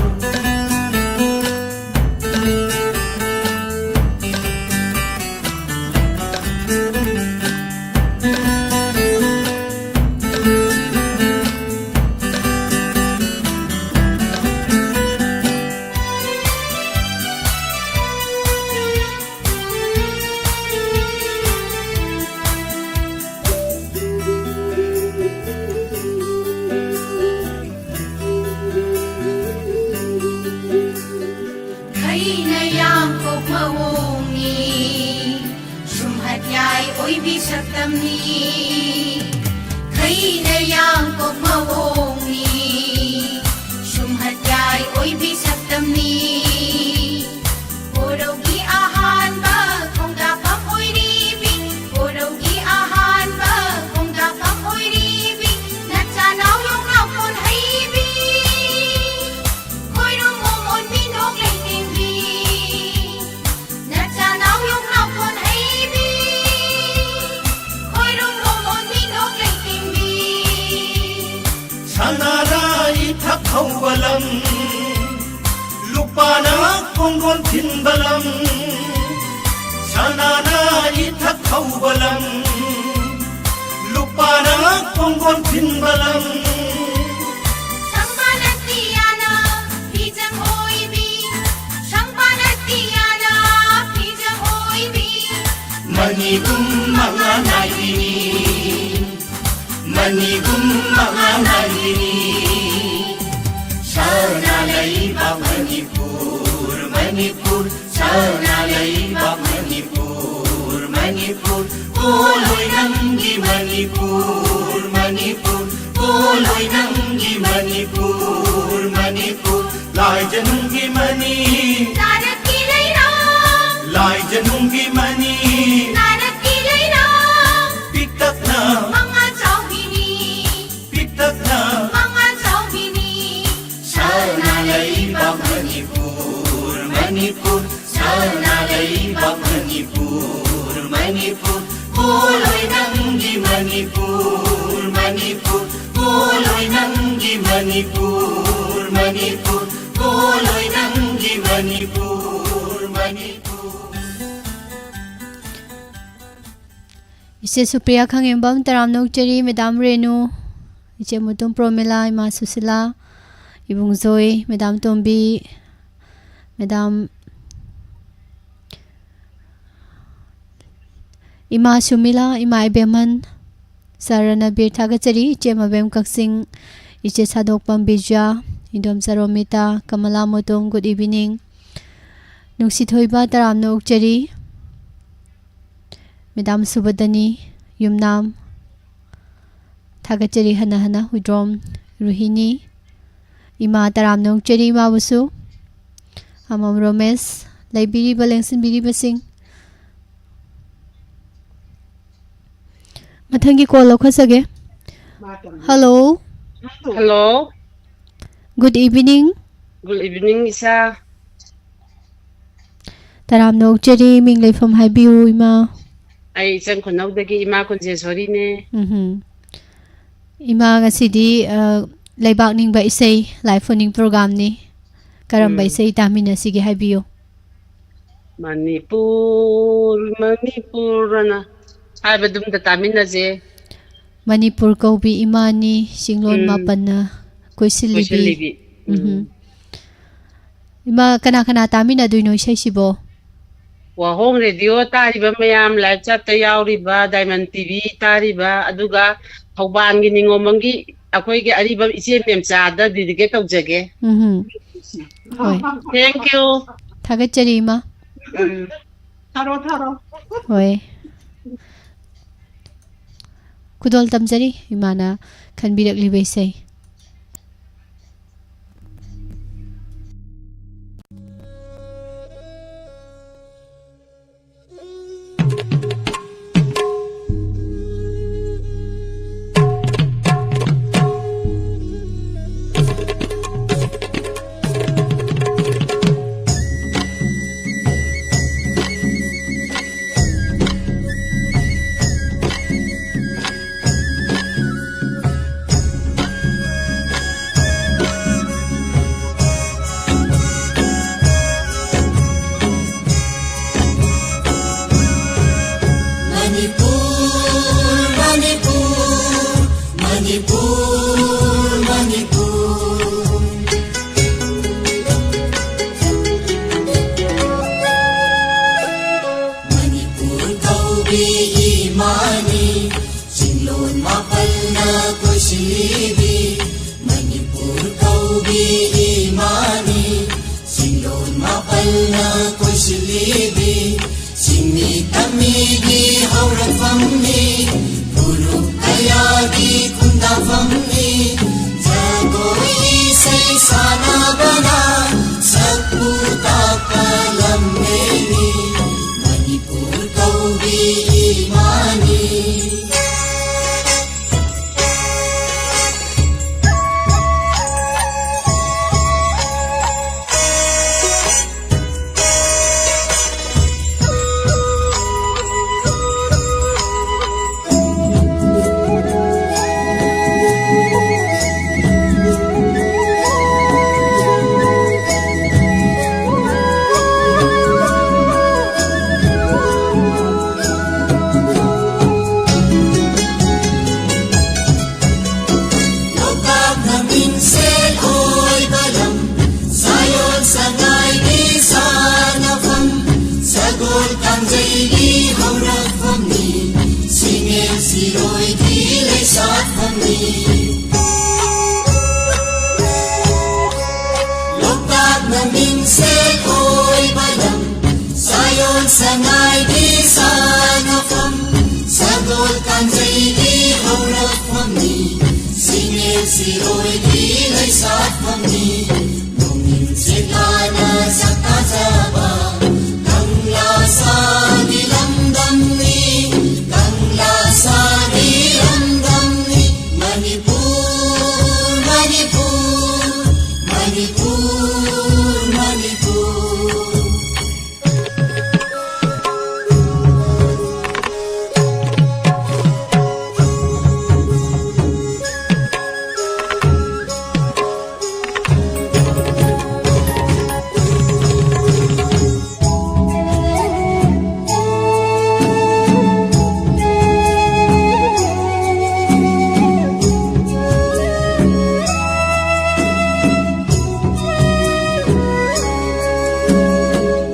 ꯈꯩꯅ ꯌꯥꯡꯀꯣꯛ ꯃꯑꯣꯡꯅꯤ, ꯁꯨꯝꯍꯠ ꯌꯥꯏ ꯑꯣꯏꯕꯤ ꯁꯛꯇꯝꯅꯤ꯫ ꯈꯩꯅ ꯌꯥꯡꯀꯣꯛ ꯃꯑꯣꯡꯅꯤ, ꯁꯨꯝꯍꯠ ꯌꯥꯏ ꯑꯣꯏꯕꯤ ꯁꯛꯇꯝꯅꯤ꯫ ꯀꯣꯔꯧꯒꯤ ꯑꯍꯥꯟꯕ ꯈꯣꯡꯗꯥꯐꯝ ꯑꯣꯏꯔꯤꯕꯤ, ꯀꯣꯔꯧꯒꯤ ꯑꯍꯥꯟꯕ ꯈꯣꯡꯗꯥꯐꯝ ꯑꯣꯏꯔꯤꯕꯤ, ꯅꯆꯥꯅꯥꯎ ꯌꯣꯡꯅꯥꯎ ꯈꯣꯟ ꯍꯩꯕꯤ, ꯈꯣꯏꯔꯨꯝ ꯃꯣꯃꯣꯟ ꯃꯤꯅꯣꯛ ꯂꯩꯇꯦꯡꯕꯤ꯫ ꯅꯆꯥꯅꯥꯎ ꯌꯣꯡꯅꯥꯎ ꯈꯣꯟ ꯍꯩꯕꯤ, ꯈꯣꯏꯔꯨꯝ ꯃꯣꯃꯣꯟ ꯃꯤꯅꯣꯛ ꯂꯩꯇꯦꯡꯕꯤ꯫ ꯁꯅꯥꯔꯥ ꯄꯣꯡꯒꯣꯟ ꯊꯤꯟꯕ ꯂꯝ, ꯁꯅꯥꯅ ꯏꯊꯛ ꯊꯧꯕ ꯂꯝ, ꯂꯨꯄꯥꯅ ꯄꯣꯡꯒꯣꯟ ꯊꯤꯟꯕ ꯂꯝ꯫ ꯁꯪꯕꯥꯂꯥꯇꯤꯌꯥꯅ ꯐꯤꯖꯪ ꯑꯣꯏꯕꯤ, ꯁꯪꯕꯥꯂꯥꯇꯤꯌꯥꯅ ꯐꯤꯖꯪ ꯑꯣꯏꯕꯤ꯫ ꯃꯅꯤꯒꯨꯝ ꯃꯉꯥ ꯅꯥꯏꯕꯤꯅꯤ, ꯃꯅꯤꯒꯨꯝ ꯃꯉꯥ ꯅꯥꯏꯕꯤꯅꯤ꯫ ꯁꯅꯥ ꯂꯩꯕꯥꯛ ꯃꯅꯤꯄꯨꯔ, ꯃꯅꯤꯄꯨꯔ, ꯁꯅꯥ ꯂꯩꯕꯥꯛ ꯃꯅꯤꯄꯨꯔ, ꯃꯅꯤꯄꯨꯔ, ꯄꯣꯂꯣꯏ ꯅꯪꯒꯤ ꯃꯅꯤꯄꯨꯔ, ꯃꯅꯤꯄꯨꯔ, ꯄꯣꯂꯣꯏ ꯅꯪꯒꯤ ꯃꯅꯤꯄꯨꯔ, ꯃꯅꯤꯄꯨꯔ, ꯂꯥꯏꯖꯅꯨꯡꯒꯤ ꯃꯅꯤ, ꯅꯥꯔꯛꯀꯤ ꯂꯩꯔꯥ, ꯂꯥꯏꯖꯅꯨꯡꯒꯤ ꯃꯅꯤ, ꯅꯥꯔꯛꯀꯤ ꯂꯩꯔꯥ, ꯄꯤꯛꯇꯛꯅ ꯃꯉꯥ ꯆꯥꯎꯕꯤꯅꯤ, ꯄꯤꯛꯇꯛꯅ ꯃꯉꯥ ꯆꯥꯎꯕꯤꯅꯤ꯫ ꯁꯅꯥ ꯂꯩꯕꯥꯛ ꯃꯅꯤꯄꯨꯔ, ꯃꯅꯤꯄꯨꯔ, ꯁꯅꯥ ꯂꯩꯕꯥꯛ ꯃꯅꯤꯄꯨꯔ, ꯃꯅꯤꯄꯨꯔ, ꯄꯣꯂꯣꯏ ꯅꯪꯒꯤ ꯃꯅꯤꯄꯨꯔ, ꯃꯅꯤꯄꯨꯔ, ꯄꯣꯂꯣꯏ ꯅꯪꯒꯤ ꯃꯅꯤꯄꯨꯔ, ꯃꯅꯤꯄꯨꯔ, ꯄꯣꯂꯣꯏ ꯅꯪꯒꯤ ꯃꯅꯤꯄꯨꯔ, ꯃꯅꯤꯄꯨꯔ꯫ ꯏꯆꯦ ꯁꯨꯄ꯭ꯔꯤꯌꯥ ꯈꯥꯉꯦꯝꯕꯝ ꯇꯔꯥꯝꯅ ꯑꯣꯛꯆꯔꯤ, ꯃꯦꯗꯥꯝ ꯔꯦꯅꯨ, ꯏꯆꯦ ꯃꯨꯇꯨꯝ ꯄ꯭ꯔꯣꯃꯤꯂꯥ, ꯏꯃꯥ ꯁꯨꯁꯤꯂꯥ, ꯏꯕꯨꯡ ꯖꯣꯏ, ꯃꯦꯗꯥꯝ ꯇꯣꯝꯕꯤ, ꯃꯦꯗꯥꯝ ꯏꯃꯥ ꯁꯨꯃꯤꯂꯥ, ꯏꯃꯥ ꯏꯕꯦꯝꯍꯟ, ꯁꯥꯔ ꯔꯅꯕꯤꯔ ꯊꯥꯒꯠꯆꯔꯤ, ꯏꯆꯦ ꯃꯕꯦꯝ ꯀꯛꯆꯤꯡ, ꯏꯆꯦ ꯁꯥꯗꯣꯛꯄꯝ ꯕꯤꯖ꯭ꯌꯥ, ꯏꯟꯗꯣꯝꯆꯥ ꯔꯣꯃꯤꯇꯥ, ꯀꯃꯂꯥ ꯃꯨꯇꯨꯝ, good evening꯫ ꯅꯨꯡꯁꯤꯊꯣꯏꯕ ꯇꯔꯥꯝꯅ ꯑꯣꯛꯆꯔꯤ꯫ ꯃꯦꯗꯥꯝ ꯁꯨꯕꯗꯅꯤ, ꯌꯨꯝꯅꯥꯝ, ꯊꯥꯒꯠꯆꯔꯤ ꯍꯟꯅ ꯍꯟꯅ, ꯍꯨꯏꯗ꯭ꯔꯣꯝ ꯔꯨꯍꯤꯅꯤ, ꯏꯃꯥ ꯇꯔꯥꯝꯅ ꯑꯣꯛꯆꯔꯤ ꯏꯃꯥꯕꯨꯁꯨ꯫ ꯑꯃꯝ ꯔꯣꯃꯦꯁ, ꯂꯩꯕꯤꯔꯤꯕ ꯂꯦꯡꯁꯤꯟꯕꯤꯔꯤꯕꯁꯤꯡ꯫ ꯃꯊꯪꯒꯤ ꯀꯣꯜ ꯂꯧꯈꯠꯆꯒꯦ꯫ Hello. Hello. Good evening꯫ Good evening, ꯏꯆꯥ꯫ ꯇꯔꯥꯝꯅ ꯑꯣꯛꯆꯔꯤ, ꯃꯤꯡ ꯂꯩꯐꯝ ꯍꯥꯏꯕꯤꯌꯨ, ꯏꯃꯥ꯫ ꯑꯩ ꯏꯆꯪ ꯈꯨꯅꯧꯗꯒꯤ ꯏꯃꯥ ꯀꯨꯟꯖꯦꯁꯣꯔꯤꯅꯦ꯫ ꯎꯝꯍꯨꯝ꯫ ꯏꯃꯥ, ꯉꯁꯤꯗꯤ, ꯑ, ꯂꯩꯕꯥꯛ ꯅꯤꯡꯕ ꯏꯁꯩ live phone-in program-ꯅꯤ꯫ ꯀꯔꯝꯕ ꯎꯝ꯫ ꯏꯁꯩ ꯇꯥꯃꯤꯟꯅꯁꯤꯒꯦ ꯍꯥꯏꯕꯤꯌꯨ꯫ ꯃꯅꯤꯄꯨꯔ, ꯃꯅꯤꯄꯨꯔ ꯑꯅ ꯍꯥꯏꯕꯗꯨꯝꯗ ꯇꯥꯃꯤꯟꯅꯁꯦ꯫ ꯃꯅꯤꯄꯨꯔ ꯀꯧꯕꯤ ꯏꯃꯥꯅꯤ, ꯆꯤꯡꯂꯣꯟ ꯎꯝ꯫ ꯃꯥꯄꯟꯅ ꯀꯣꯏꯁꯤꯜꯂꯤꯕꯤ꯫ ꯀꯣꯏꯁꯤꯜꯂꯤꯕꯤ꯫ ꯎꯝ꯫ ꯎꯝ꯫ ꯏꯃꯥ, ꯀꯅꯥ ꯀꯅꯥ ꯇꯥꯃꯤꯟꯅꯗꯣꯏꯅꯣ ꯏꯁꯩꯁꯤꯕꯣ? ꯋꯥꯍꯣꯡ ꯔꯦꯗꯤꯑꯣ ꯇꯥꯔꯤꯕ ꯃꯌꯥꯝ, ꯂꯥꯏꯞ ꯆꯥꯠꯇ ꯌꯥꯎꯔꯤꯕ, ꯗꯥꯏꯃꯟ ꯇꯤꯚꯤ ꯇꯥꯔꯤꯕ, ꯑꯗꯨꯒ ꯊꯧꯕꯥꯜꯒꯤ ꯅꯤꯉꯣꯝꯕꯝꯒꯤ ꯑꯩꯈꯣꯏꯒꯤ ꯑꯔꯤꯕꯝ ꯏꯆꯦ ꯃꯦꯝꯆꯥꯗ dedicate ꯇꯧꯖꯒꯦ꯫ ꯎꯝꯍꯨꯝ꯫ ꯍꯣꯏ꯫ Thank you꯫ ꯊꯥꯒꯠꯆꯔꯤ, ꯏꯃꯥ꯫ ꯎꯝ꯫ ꯊꯥꯔꯣ, ꯊꯥꯔꯣ꯫ ꯍꯣꯏ꯫ ꯈꯨꯗꯣꯜ ꯇꯝꯖꯔꯤ, ꯏꯃꯥꯅ ꯈꯟꯕꯤꯔꯛꯂꯤꯕ ꯏꯁꯩ꯫ ꯃꯅꯤꯄꯨꯔ, ꯃꯅꯤꯄꯨꯔ, ꯃꯅꯤꯄꯨꯔ, ꯃꯅꯤꯄꯨꯔ꯫ ꯃꯅꯤꯄꯨꯔ ꯀꯧꯕꯤ ꯏꯃꯥꯅꯤ, ꯆꯤꯡꯂꯣꯟ ꯃꯥꯄꯜꯅ ꯀꯣꯏꯁꯤꯜꯂꯤꯕꯤ꯫ ꯃꯅꯤꯄꯨꯔ ꯀꯧꯕꯤ ꯏꯃꯥꯅꯤ, ꯆꯤꯡꯂꯣꯟ ꯃꯥꯄꯜꯅ ꯀꯣꯏꯁꯤꯜꯂꯤꯕꯤ꯫ ꯆꯤꯡꯃꯤ ꯇꯝꯃꯤꯒꯤ ꯍꯧꯔꯛꯐꯝꯅꯤ, ꯐꯨꯔꯨꯞ ꯀꯌꯥꯒꯤ ꯈꯨꯟꯗꯥꯐꯝꯅꯤ꯫ ꯖꯒꯣꯏ ꯏꯁꯩ ꯁꯥꯟꯅꯕꯅ ꯁꯛꯄꯨ ꯇꯥꯛꯄ ꯂꯝꯂꯦꯟꯅꯤ꯫ ꯃꯅꯤꯄꯨꯔ ꯀꯧꯕꯤ ꯁꯤꯔꯣꯏꯒꯤ ꯂꯩꯁꯥꯠꯐꯝꯅꯤ, ꯅꯣꯡꯏꯟ ꯁꯦꯛꯂꯥꯅ ꯁꯛ ꯇꯥꯖꯕ, ꯀꯪꯂꯥ ꯁꯥꯒꯤ ꯂꯝꯗꯝꯅꯤ, ꯀꯪꯂꯥ ꯁꯥꯒꯤ ꯂꯝꯗꯝꯅꯤ, ꯃꯅꯤꯄꯨꯔ, ꯃꯅꯤꯄꯨꯔ, ꯃꯅꯤꯄꯨꯔ, ꯃꯅꯤꯄꯨꯔ꯫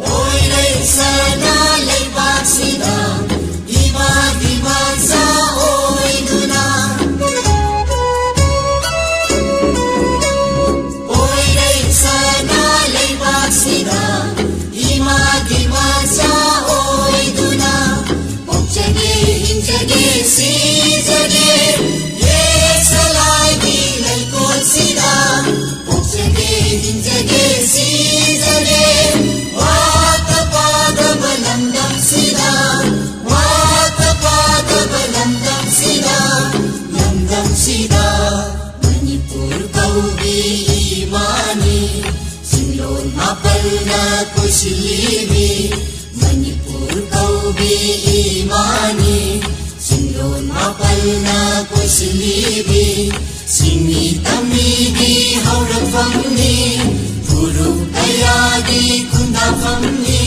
ꯑꯣꯏꯔꯩ ꯁꯅꯥ ꯂꯩꯕꯥꯛꯁꯤꯗ ꯏꯃꯥꯒꯤ ꯃꯆꯥ ꯑꯣꯏꯗꯨꯅ, ꯑꯣꯏꯔꯩ ꯁꯅꯥ ꯂꯩꯕꯥꯛꯁꯤꯗ ꯏꯃꯥꯒꯤ ꯃꯆꯥ ꯑꯣꯏꯗꯨꯅ, ꯄꯣꯛꯆꯒꯦ, ꯍꯤꯡꯖꯒꯦ, ꯁꯤꯖꯒꯦ, ꯌꯦꯛꯁꯂꯥꯏꯒꯤ ꯂꯩꯀꯣꯜꯁꯤꯗ꯫ ꯄꯣꯛꯆꯒꯦ, ꯍꯤꯡꯖꯒꯦ, ꯁꯤꯖꯒꯦ, ꯋꯥꯠꯇ ꯄꯥꯗꯕ ꯂꯝꯗꯝꯁꯤꯗ, ꯋꯥꯠꯇ ꯄꯥꯗꯕ ꯂꯝꯗꯝꯁꯤꯗ, ꯂꯝꯗꯝꯁꯤꯗ꯫ ꯃꯅꯤꯄꯨꯔ ꯀꯧꯕꯤ ꯏꯃꯥꯅꯤ, ꯆꯤꯡꯂꯣꯟ ꯃꯥꯄꯜꯅ ꯀꯣꯏꯁꯤꯜꯂꯤꯕꯤ꯫ ꯃꯅꯤꯄꯨꯔ ꯀꯧꯕꯤ ꯏꯃꯥꯅꯤ, ꯆꯤꯡꯂꯣꯟ ꯃꯥꯄꯜꯅ ꯀꯣꯏꯁꯤꯜꯂꯤꯕꯤ꯫ ꯁꯤꯡꯃꯤ ꯇꯝꯃꯤꯒꯤ ꯍꯧꯔꯛꯐꯝꯅꯤ, ꯐꯨꯔꯨꯞ ꯀꯌꯥꯒꯤ ꯈꯨꯟꯗꯥꯐꯝꯅꯤ꯫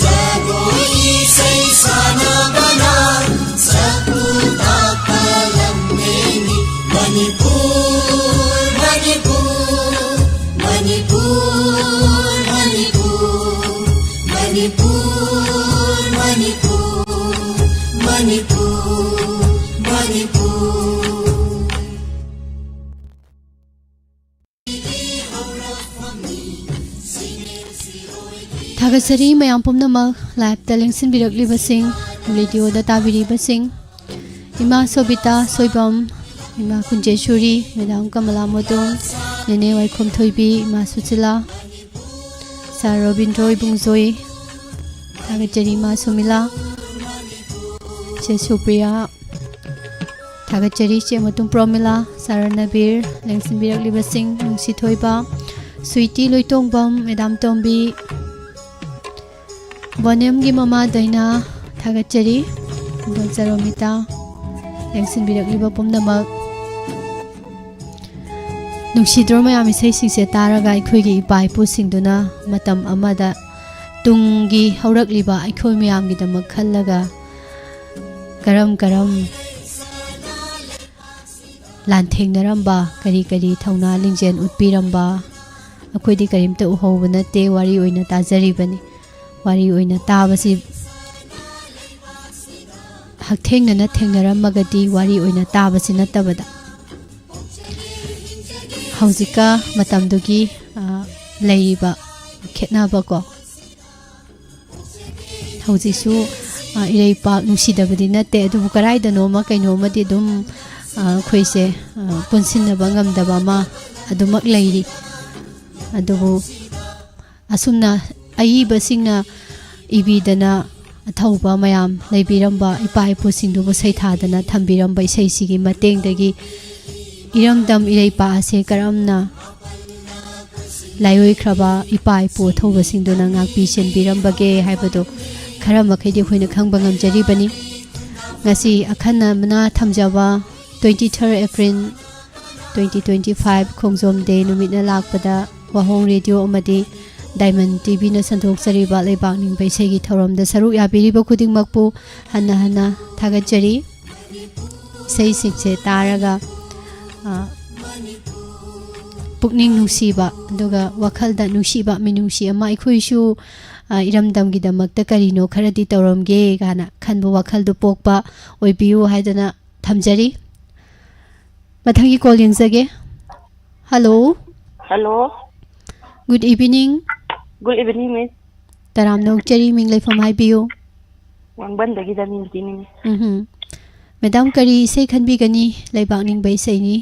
ꯖꯒꯣꯏ ꯏꯁꯩ ꯁꯥꯟꯅꯕꯅ ꯁꯛꯄꯨ ꯇꯥꯛꯄ ꯂꯝꯂꯦꯟꯅꯤ꯫ ꯃꯅꯤꯄꯨꯔ, ꯃꯅꯤꯄꯨꯔ, ꯃꯅꯤꯄꯨꯔ, ꯃꯅꯤꯄꯨꯔ, ꯃꯅꯤꯄꯨꯔ, ꯃꯅꯤꯄꯨꯔ, ꯃꯅꯤꯄꯨꯔ, ꯃꯅꯤꯄꯨꯔ꯫ ꯊꯥꯒꯠꯆꯔꯤ ꯃꯌꯥꯝ ꯄꯨꯝꯅꯃꯛ, live ꯇ ꯂꯦꯡꯁꯤꯟꯕꯤꯔꯛꯂꯤꯕꯁꯤꯡ, radio ꯗ ꯇꯥꯕꯤꯔꯤꯕꯁꯤꯡ, ꯏꯃꯥ ꯁꯣꯕꯤꯇꯥ ꯁꯣꯏꯕꯝ, ꯏꯃꯥ ꯀꯨꯟꯖꯦꯁꯣꯔꯤ, ꯃꯦꯗꯥꯝ ꯀꯃꯂꯥ ꯃꯣꯗꯣꯝ, ꯅꯦꯅꯦ ꯋꯥꯏꯈꯣꯝ ꯊꯣꯏꯕꯤ, ꯏꯃꯥ ꯁꯨꯁꯤꯂꯥ, ꯁꯥꯔ ꯔꯣꯕꯤꯟꯗ꯭ꯔꯣ ꯏꯕꯨꯡꯖꯣꯏ, ꯊꯥꯒꯠꯆꯔꯤ ꯏꯃꯥ ꯁꯨꯃꯤꯂꯥ, ꯆꯦ ꯁꯨꯄ꯭ꯔꯤꯌꯥ, ꯊꯥꯒꯠꯆꯔꯤ ꯆꯦ ꯃꯇꯨꯝ ꯄ꯭ꯔꯣꯃꯤꯂꯥ, ꯁꯥꯔ ꯅꯕꯤꯔ, ꯂꯦꯡꯁꯤꯟꯕꯤꯔꯛꯂꯤꯕꯁꯤꯡ ꯅꯨꯡꯁꯤꯊꯣꯏꯕ, ꯁ꯭ꯋꯤꯇꯤ ꯂꯣꯏꯇꯣꯡꯕꯝ, ꯃꯦꯗꯥꯝ ꯇꯣꯝꯕꯤ, ꯕꯣꯅꯦꯝꯒꯤ ꯃꯃꯥ ꯗꯩꯅꯥ, ꯊꯥꯒꯠꯆꯔꯤ꯫ ꯏꯟꯗꯣꯝꯆꯥ ꯔꯣꯃꯤꯇꯥ, ꯌꯦꯡꯁꯤꯟꯕꯤꯔꯛꯂꯤꯕ ꯄꯨꯝꯅꯃꯛ꯫ ꯅꯨꯡꯁꯤꯗ꯭ꯔꯣ ꯃꯌꯥꯝ? ꯏꯁꯩꯁꯤꯡꯁꯦ ꯇꯥꯔꯒ ꯑꯩꯈꯣꯏꯒꯤ ꯏꯄꯥ ꯏꯄꯨꯁꯤꯡꯗꯨꯅ ꯃꯇꯝ ꯑꯃꯗ ꯇꯨꯡꯒꯤ ꯍꯧꯔꯛꯂꯤꯕ ꯑꯩꯈꯣꯏ ꯃꯌꯥꯝꯒꯤꯗꯃꯛ ꯈꯜꯂꯒ ꯀꯔꯝ ꯀꯔꯝ ꯂꯥꯟꯊꯦꯡꯅꯔꯝꯕ, ꯀꯔꯤ ꯀꯔꯤ ꯊꯧꯅꯥ ꯂꯤꯡꯖꯦꯜ ꯎꯠꯄꯤꯔꯝꯕ, ꯑꯩꯈꯣꯏꯗꯤ ꯀꯔꯤꯝꯇ ꯎꯍꯧꯕ ꯅꯠꯇꯦ, ꯋꯥꯔꯤ ꯑꯣꯏꯅ ꯇꯥꯖꯔꯤꯕꯅꯤ꯫ ꯋꯥꯔꯤ ꯑꯣꯏꯅ ꯇꯥꯕꯁꯤ ꯍꯛꯊꯦꯡꯅꯅ ꯊꯦꯡꯅꯔꯝꯃꯒꯗꯤ ꯋꯥꯔꯤ ꯑꯣꯏꯅ ꯇꯥꯕꯁꯤ ꯅꯠꯇꯕꯗ, ꯍꯧꯖꯤꯛꯀ ꯃꯇꯝꯗꯨꯒꯤ, ꯑ, ꯂꯩꯔꯤꯕ ꯈꯦꯠꯅꯕꯀꯣ꯫ ꯍꯧꯖꯤꯛꯁꯨ, ꯑ, ꯏꯔꯩꯄꯥꯛ ꯅꯨꯡꯁꯤꯗꯕꯗꯤ ꯅꯠꯇꯦ, ꯑꯗꯨꯕꯨ ꯀꯗꯥꯏꯗꯅꯣꯃ ꯀꯩꯅꯣꯝꯃꯗꯤ ꯑꯗꯨꯝ, ꯑ, ꯑꯩꯈꯣꯏꯁꯦ, ꯑ, ꯄꯨꯟꯁꯤꯟꯅꯕ ꯉꯝꯗꯕ ꯑꯃ ꯑꯗꯨꯃꯛ ꯂꯩꯔꯤ꯫ ꯑꯗꯨꯕꯨ ꯑꯁꯨꯝꯅ ꯑꯏꯕꯁꯤꯡꯅ ꯏꯕꯤꯗꯅ ꯑꯊꯧꯕ ꯃꯌꯥꯝ ꯂꯩꯕꯤꯔꯝꯕ ꯏꯄꯥ ꯏꯄꯨꯁꯤꯡꯗꯨꯕꯨ ꯁꯩꯊꯥꯗꯅ ꯊꯝꯕꯤꯔꯝꯕ ꯏꯁꯩꯁꯤꯒꯤ ꯃꯇꯦꯡꯗꯒꯤ ꯏꯔꯝꯗꯝ ꯏꯔꯩꯄꯥꯛ ꯑꯁꯦ ꯀꯔꯝꯅ ꯂꯥꯏꯑꯣꯏꯈ꯭ꯔꯕ ꯏꯄꯥ ꯏꯄꯨ ꯑꯊꯧꯕꯁꯤꯡꯗꯨꯅ ꯉꯥꯛꯄꯤ ꯁꯦꯟꯕꯤꯔꯝꯕꯒꯦ ꯍꯥꯏꯕꯗꯨ ꯈꯔ ꯃꯈꯩꯗꯤ ꯑꯩꯈꯣꯏꯅ ꯈꯪꯕ ꯉꯝꯖꯔꯤꯕꯅꯤ꯫ ꯉꯁꯤ ꯑꯈꯟꯅꯅ ꯊꯝꯖꯕ twenty third April twenty twenty five ꯈꯣꯡꯖꯣꯝ day ꯅꯨꯃꯤꯠꯅ ꯂꯥꯛꯄꯗ ꯋꯥꯍꯣꯡ ꯔꯦꯗꯤꯑꯣ ꯑꯃꯗꯤ ꯗꯥꯏꯃꯟ ꯇꯤꯚꯤꯅ ꯁꯟꯗꯣꯛꯆꯔꯤꯕ ꯂꯩꯕꯥꯛ ꯅꯤꯡꯕ ꯏꯁꯩꯒꯤ ꯊꯧꯔꯝꯗ ꯁꯔꯨꯛ ꯌꯥꯕꯤꯔꯤꯕ ꯈꯨꯗꯤꯡꯃꯛꯄꯨ ꯍꯟꯅ ꯍꯟꯅ ꯊꯥꯒꯠꯆꯔꯤ꯫ ꯏꯁꯩꯁꯤꯡꯁꯦ ꯇꯥꯔꯒ, ꯑ, ꯄꯨꯛꯅꯤꯡ ꯅꯨꯡꯁꯤꯕ, ꯑꯗꯨꯒ ꯋꯥꯈꯜꯗ ꯅꯨꯡꯁꯤꯕ, ꯃꯤꯅꯨꯡꯁꯤ ꯑꯃ, ꯑꯩꯈꯣꯏꯁꯨ, ꯑ, ꯏꯔꯝꯗꯝꯒꯤꯗꯃꯛꯇ ꯀꯔꯤꯅꯣ ꯈꯔꯗꯤ ꯇꯧꯔꯝꯒꯦ ꯀꯥꯏꯅ ꯈꯟꯕ ꯋꯥꯈꯜꯗꯨ ꯄꯣꯛꯄ ꯑꯣꯏꯕꯤꯌꯨ ꯍꯥꯏꯗꯅ ꯊꯝꯖꯔꯤ꯫ ꯃꯊꯪꯒꯤ call ꯌꯦꯡꯖꯒꯦ꯫ Hello꯫ Hello꯫ Good evening꯫ Good evening, miss꯫ ꯇꯔꯥꯝꯅ ꯑꯣꯛꯆꯔꯤ, ꯃꯤꯡ ꯂꯩꯐꯝ ꯍꯥꯏꯕꯤꯌꯨ꯫ ꯋꯥꯡꯕꯟꯗꯒꯤ ꯗꯃꯌꯟꯇꯤꯅꯤ, miss꯫ ꯎꯝꯍꯨꯝ꯫ ꯃꯦꯗꯥꯝ, ꯀꯔꯤ ꯏꯁꯩ ꯈꯟꯕꯤꯒꯅꯤ? ꯂꯩꯕꯥꯛ ꯅꯤꯡꯕ ꯏꯁꯩꯅꯤ꯫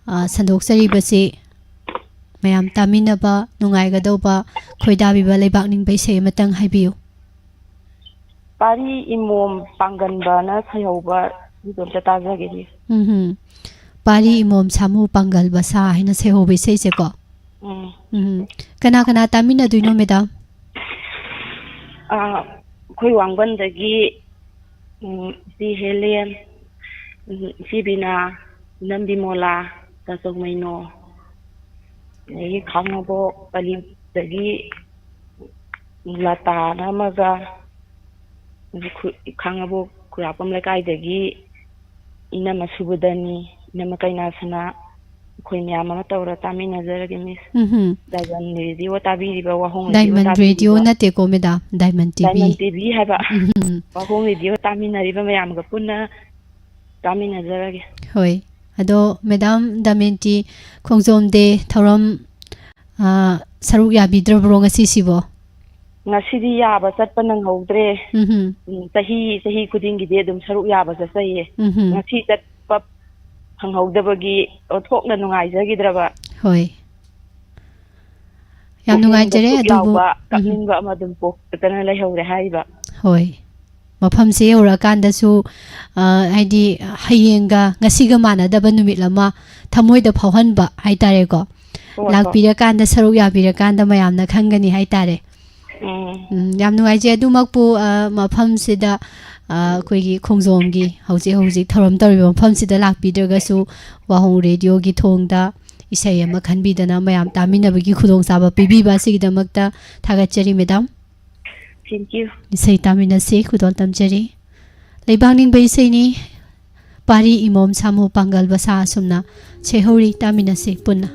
ꯑ, ꯁꯟꯗꯣꯛꯆꯔꯤꯕꯁꯤ ꯃꯌꯥꯝ ꯇꯥꯃꯤꯟꯅꯕ ꯅꯨꯡꯉꯥꯏꯒꯗꯧꯕ, ꯈꯣꯏꯗꯥꯕꯤꯕ ꯂꯩꯕꯥꯛ ꯅꯤꯡꯕ ꯏꯁꯩ ꯑꯃꯇꯪ ꯍꯥꯏꯕꯤꯌꯨ꯫ ꯄꯥꯔꯤ ꯏꯃꯣꯝ ꯄꯥꯡꯒꯟꯕꯅ ꯁꯩꯍꯧꯕ ꯏꯁꯩꯗꯣ ꯑꯝꯇ ꯇꯥꯖꯒꯦꯅꯦ꯫ ꯎꯝꯍꯨꯝ꯫ ꯄꯥꯔꯤ ꯏꯃꯣꯝ ꯁꯥꯃꯨ ꯄꯥꯡꯒꯜ ꯕꯁꯥ ꯍꯥꯏꯅ ꯁꯩꯍꯧꯕ ꯏꯁꯩꯁꯦꯀꯣ꯫ ꯎꯝ꯫ ꯎꯝ꯫ ꯀꯅꯥ ꯀꯅꯥ ꯇꯥꯃꯤꯟꯅꯗꯣꯏꯅꯣ, ꯃꯦꯗꯥꯝ? ꯑꯥ, ꯑꯩꯈꯣꯏ ꯋꯥꯡꯕꯟꯗꯒꯤ, ꯎꯝ, ꯏꯆꯦ ꯍꯦꯂꯦꯟ, ꯎꯝ, ꯏꯆꯦ ꯕꯤꯅꯥ, ꯏꯅꯝ ꯕꯤꯃꯣꯂꯥ, ꯇꯥꯆꯧ ꯃꯩꯅꯣ, ꯑꯗꯒꯤ ꯈꯥꯡꯉꯕꯣꯛ ꯄꯂꯤꯗꯒꯤ ꯂꯇꯥꯅ ꯑꯃꯒ, ꯑꯗꯒꯤ ꯈꯨ-, ꯈꯥꯡꯉꯕꯣꯛ ꯈꯨꯔꯥꯛꯄꯝ ꯂꯩꯀꯥꯏꯗꯒꯤ ꯏꯅꯝꯃ ꯁꯨꯕꯗꯅꯤ, ꯏꯅꯝꯃ ꯀꯩꯅꯥꯁꯅꯥ, ꯑꯩꯈꯣꯏ ꯃꯌꯥꯝ ꯑꯃ ꯇꯧꯔ ꯇꯥꯃꯤꯟꯅꯖꯔꯒꯦ, ꯃꯤꯁ꯫ ꯎꯝꯍꯨꯝ꯫ ꯗꯥꯏꯃꯟ ꯔꯦꯗꯤꯑꯣ ꯇꯥꯕꯤꯔꯤꯕ, ꯋꯥꯍꯣꯡ ꯔꯦꯗꯤꯑꯣ ꯗꯥꯏꯃꯟ ꯔꯦꯗꯤꯑꯣ ꯇꯥꯕꯤꯔꯤꯕ, ꯅꯠꯇꯦꯀꯣ, madam, Diamond T V. Diamond T V ꯍꯥꯏꯕ꯫ ꯎꯝꯍꯨꯝ꯫ ꯋꯥꯍꯣꯡ ꯔꯦꯗꯤꯑꯣ ꯇꯥꯃꯤꯟꯅꯔꯤꯕ ꯃꯌꯥꯝꯒ ꯄꯨꯟꯅ ꯇꯥꯃꯤꯟꯅꯖꯔꯒꯦ꯫ ꯍꯣꯏ꯫ ꯑꯗꯣ, ꯃꯦꯗꯥꯝ ꯗꯥꯏꯃꯟ ꯇꯤ, ꯈꯣꯡꯖꯣꯝ ꯗꯦ ꯊꯧꯔꯝ, ꯑ, ꯁꯔꯨꯛ ꯌꯥꯕꯤꯗ꯭ꯔꯕ꯭ꯔꯣ ꯉꯁꯤꯁꯤꯕꯣ? ꯉꯁꯤꯗꯤ ꯌꯥꯕ ꯆꯠꯄ ꯅꯪꯍꯧꯗ꯭ꯔꯦ꯫ ꯎꯝꯍꯨꯝ꯫ ꯎꯝ, ꯆꯍꯤ, ꯆꯍꯤ ꯈꯨꯗꯤꯡꯒꯤꯗꯤ ꯑꯗꯨꯝ ꯁꯔꯨꯛ ꯌꯥꯕ ꯆꯠꯆꯩꯌꯦ꯫ ꯎꯝꯍꯨꯝ꯫ ꯉꯁꯤ ꯆꯠꯄ ꯐꯪꯍꯧꯗꯕꯒꯤ ꯑꯣꯟꯊꯣꯛꯅ ꯅꯨꯡꯉꯥꯏꯖꯈꯤꯗ꯭ꯔꯕ꯫ ꯍꯣꯏ꯫ ꯌꯥꯝ ꯄꯨꯛꯅꯤꯡꯗ ꯅꯨꯡꯉꯥꯏꯖꯔꯦ, ꯁꯨꯠ ꯑꯗꯨꯕꯨ, ꯂꯥꯎꯕ, ꯎꯝꯍꯨꯝ꯫ ꯀꯞꯅꯤꯡꯕ ꯑꯃ ꯑꯗꯨꯝ ꯄꯣꯛꯇꯅ ꯂꯩꯍꯧꯔꯦ ꯍꯥꯏꯔꯤꯕ꯫ ꯍꯣꯏ꯫ ꯃꯐꯝꯁꯦ ꯌꯧꯔꯛꯑꯀꯥꯟꯗꯁꯨ, ꯑ, ꯍꯥꯏꯗꯤ ꯍꯌꯦꯡꯒ ꯉꯁꯤꯒ ꯃꯥꯟꯅꯗꯕ ꯅꯨꯃꯤꯠ ꯑꯃ ꯊꯃꯣꯏꯗ ꯐꯥꯎꯍꯟꯕ ꯍꯥꯏꯇꯥꯔꯦꯀꯣ꯫ ꯍꯣꯏ, ꯍꯣꯏ꯫ ꯂꯥꯛꯄꯤꯔꯀꯥꯟꯗ, ꯁꯔꯨꯛ ꯌꯥꯕꯤꯔꯀꯥꯟꯗ ꯃꯌꯥꯝꯅ ꯈꯪꯒꯅꯤ ꯍꯥꯏꯇꯥꯔꯦ꯫ ꯎꯝ꯫ ꯎꯝ, ꯌꯥꯝ ꯅꯨꯡꯉꯥꯏꯖꯩ꯫ ꯑꯗꯨꯃꯛꯄꯨ, ꯑ, ꯃꯐꯝꯁꯤꯗ, ꯑ, ꯑꯩꯈꯣꯏꯒꯤ ꯈꯣꯡꯖꯣꯝꯒꯤ ꯍꯧꯖꯤꯛ ꯍꯧꯖꯤꯛ ꯊꯧꯔꯝ ꯇꯧꯔꯤꯕ ꯃꯐꯝꯁꯤꯗ ꯂꯥꯛꯄꯤꯗ꯭ꯔꯒꯁꯨ, ꯋꯥꯍꯣꯡ ꯔꯦꯗꯤꯑꯣꯒꯤ ꯊꯣꯡꯗ ꯏꯁꯩ ꯑꯃ ꯈꯟꯕꯤꯗꯅ ꯃꯌꯥꯝ ꯇꯥꯃꯤꯟꯅꯕꯒꯤ ꯈꯨꯗꯣꯡꯆꯥꯕ ꯄꯤꯕꯤꯕ ꯑꯁꯤꯒꯤꯗꯃꯛꯇ ꯊꯥꯒꯠꯆꯔꯤ, ꯃꯦꯗꯥꯝ꯫ Thank you꯫ ꯏꯁꯩ ꯇꯥꯃꯤꯟꯅꯁꯤ, ꯈꯨꯗꯣꯜ ꯇꯝꯖꯔꯤ꯫ ꯂꯩꯕꯥꯛ ꯅꯤꯡꯕ ꯏꯁꯩꯅꯤ꯫ ꯄꯥꯔꯤ ꯏꯃꯣꯝ ꯁꯥꯃꯨ ꯄꯥꯡꯒꯜ ꯕꯁꯥ ꯑꯁꯨꯝꯅ ꯁꯩꯍꯧꯔꯤ, ꯇꯥꯃꯤꯟꯅꯁꯤ ꯄꯨꯟꯅ꯫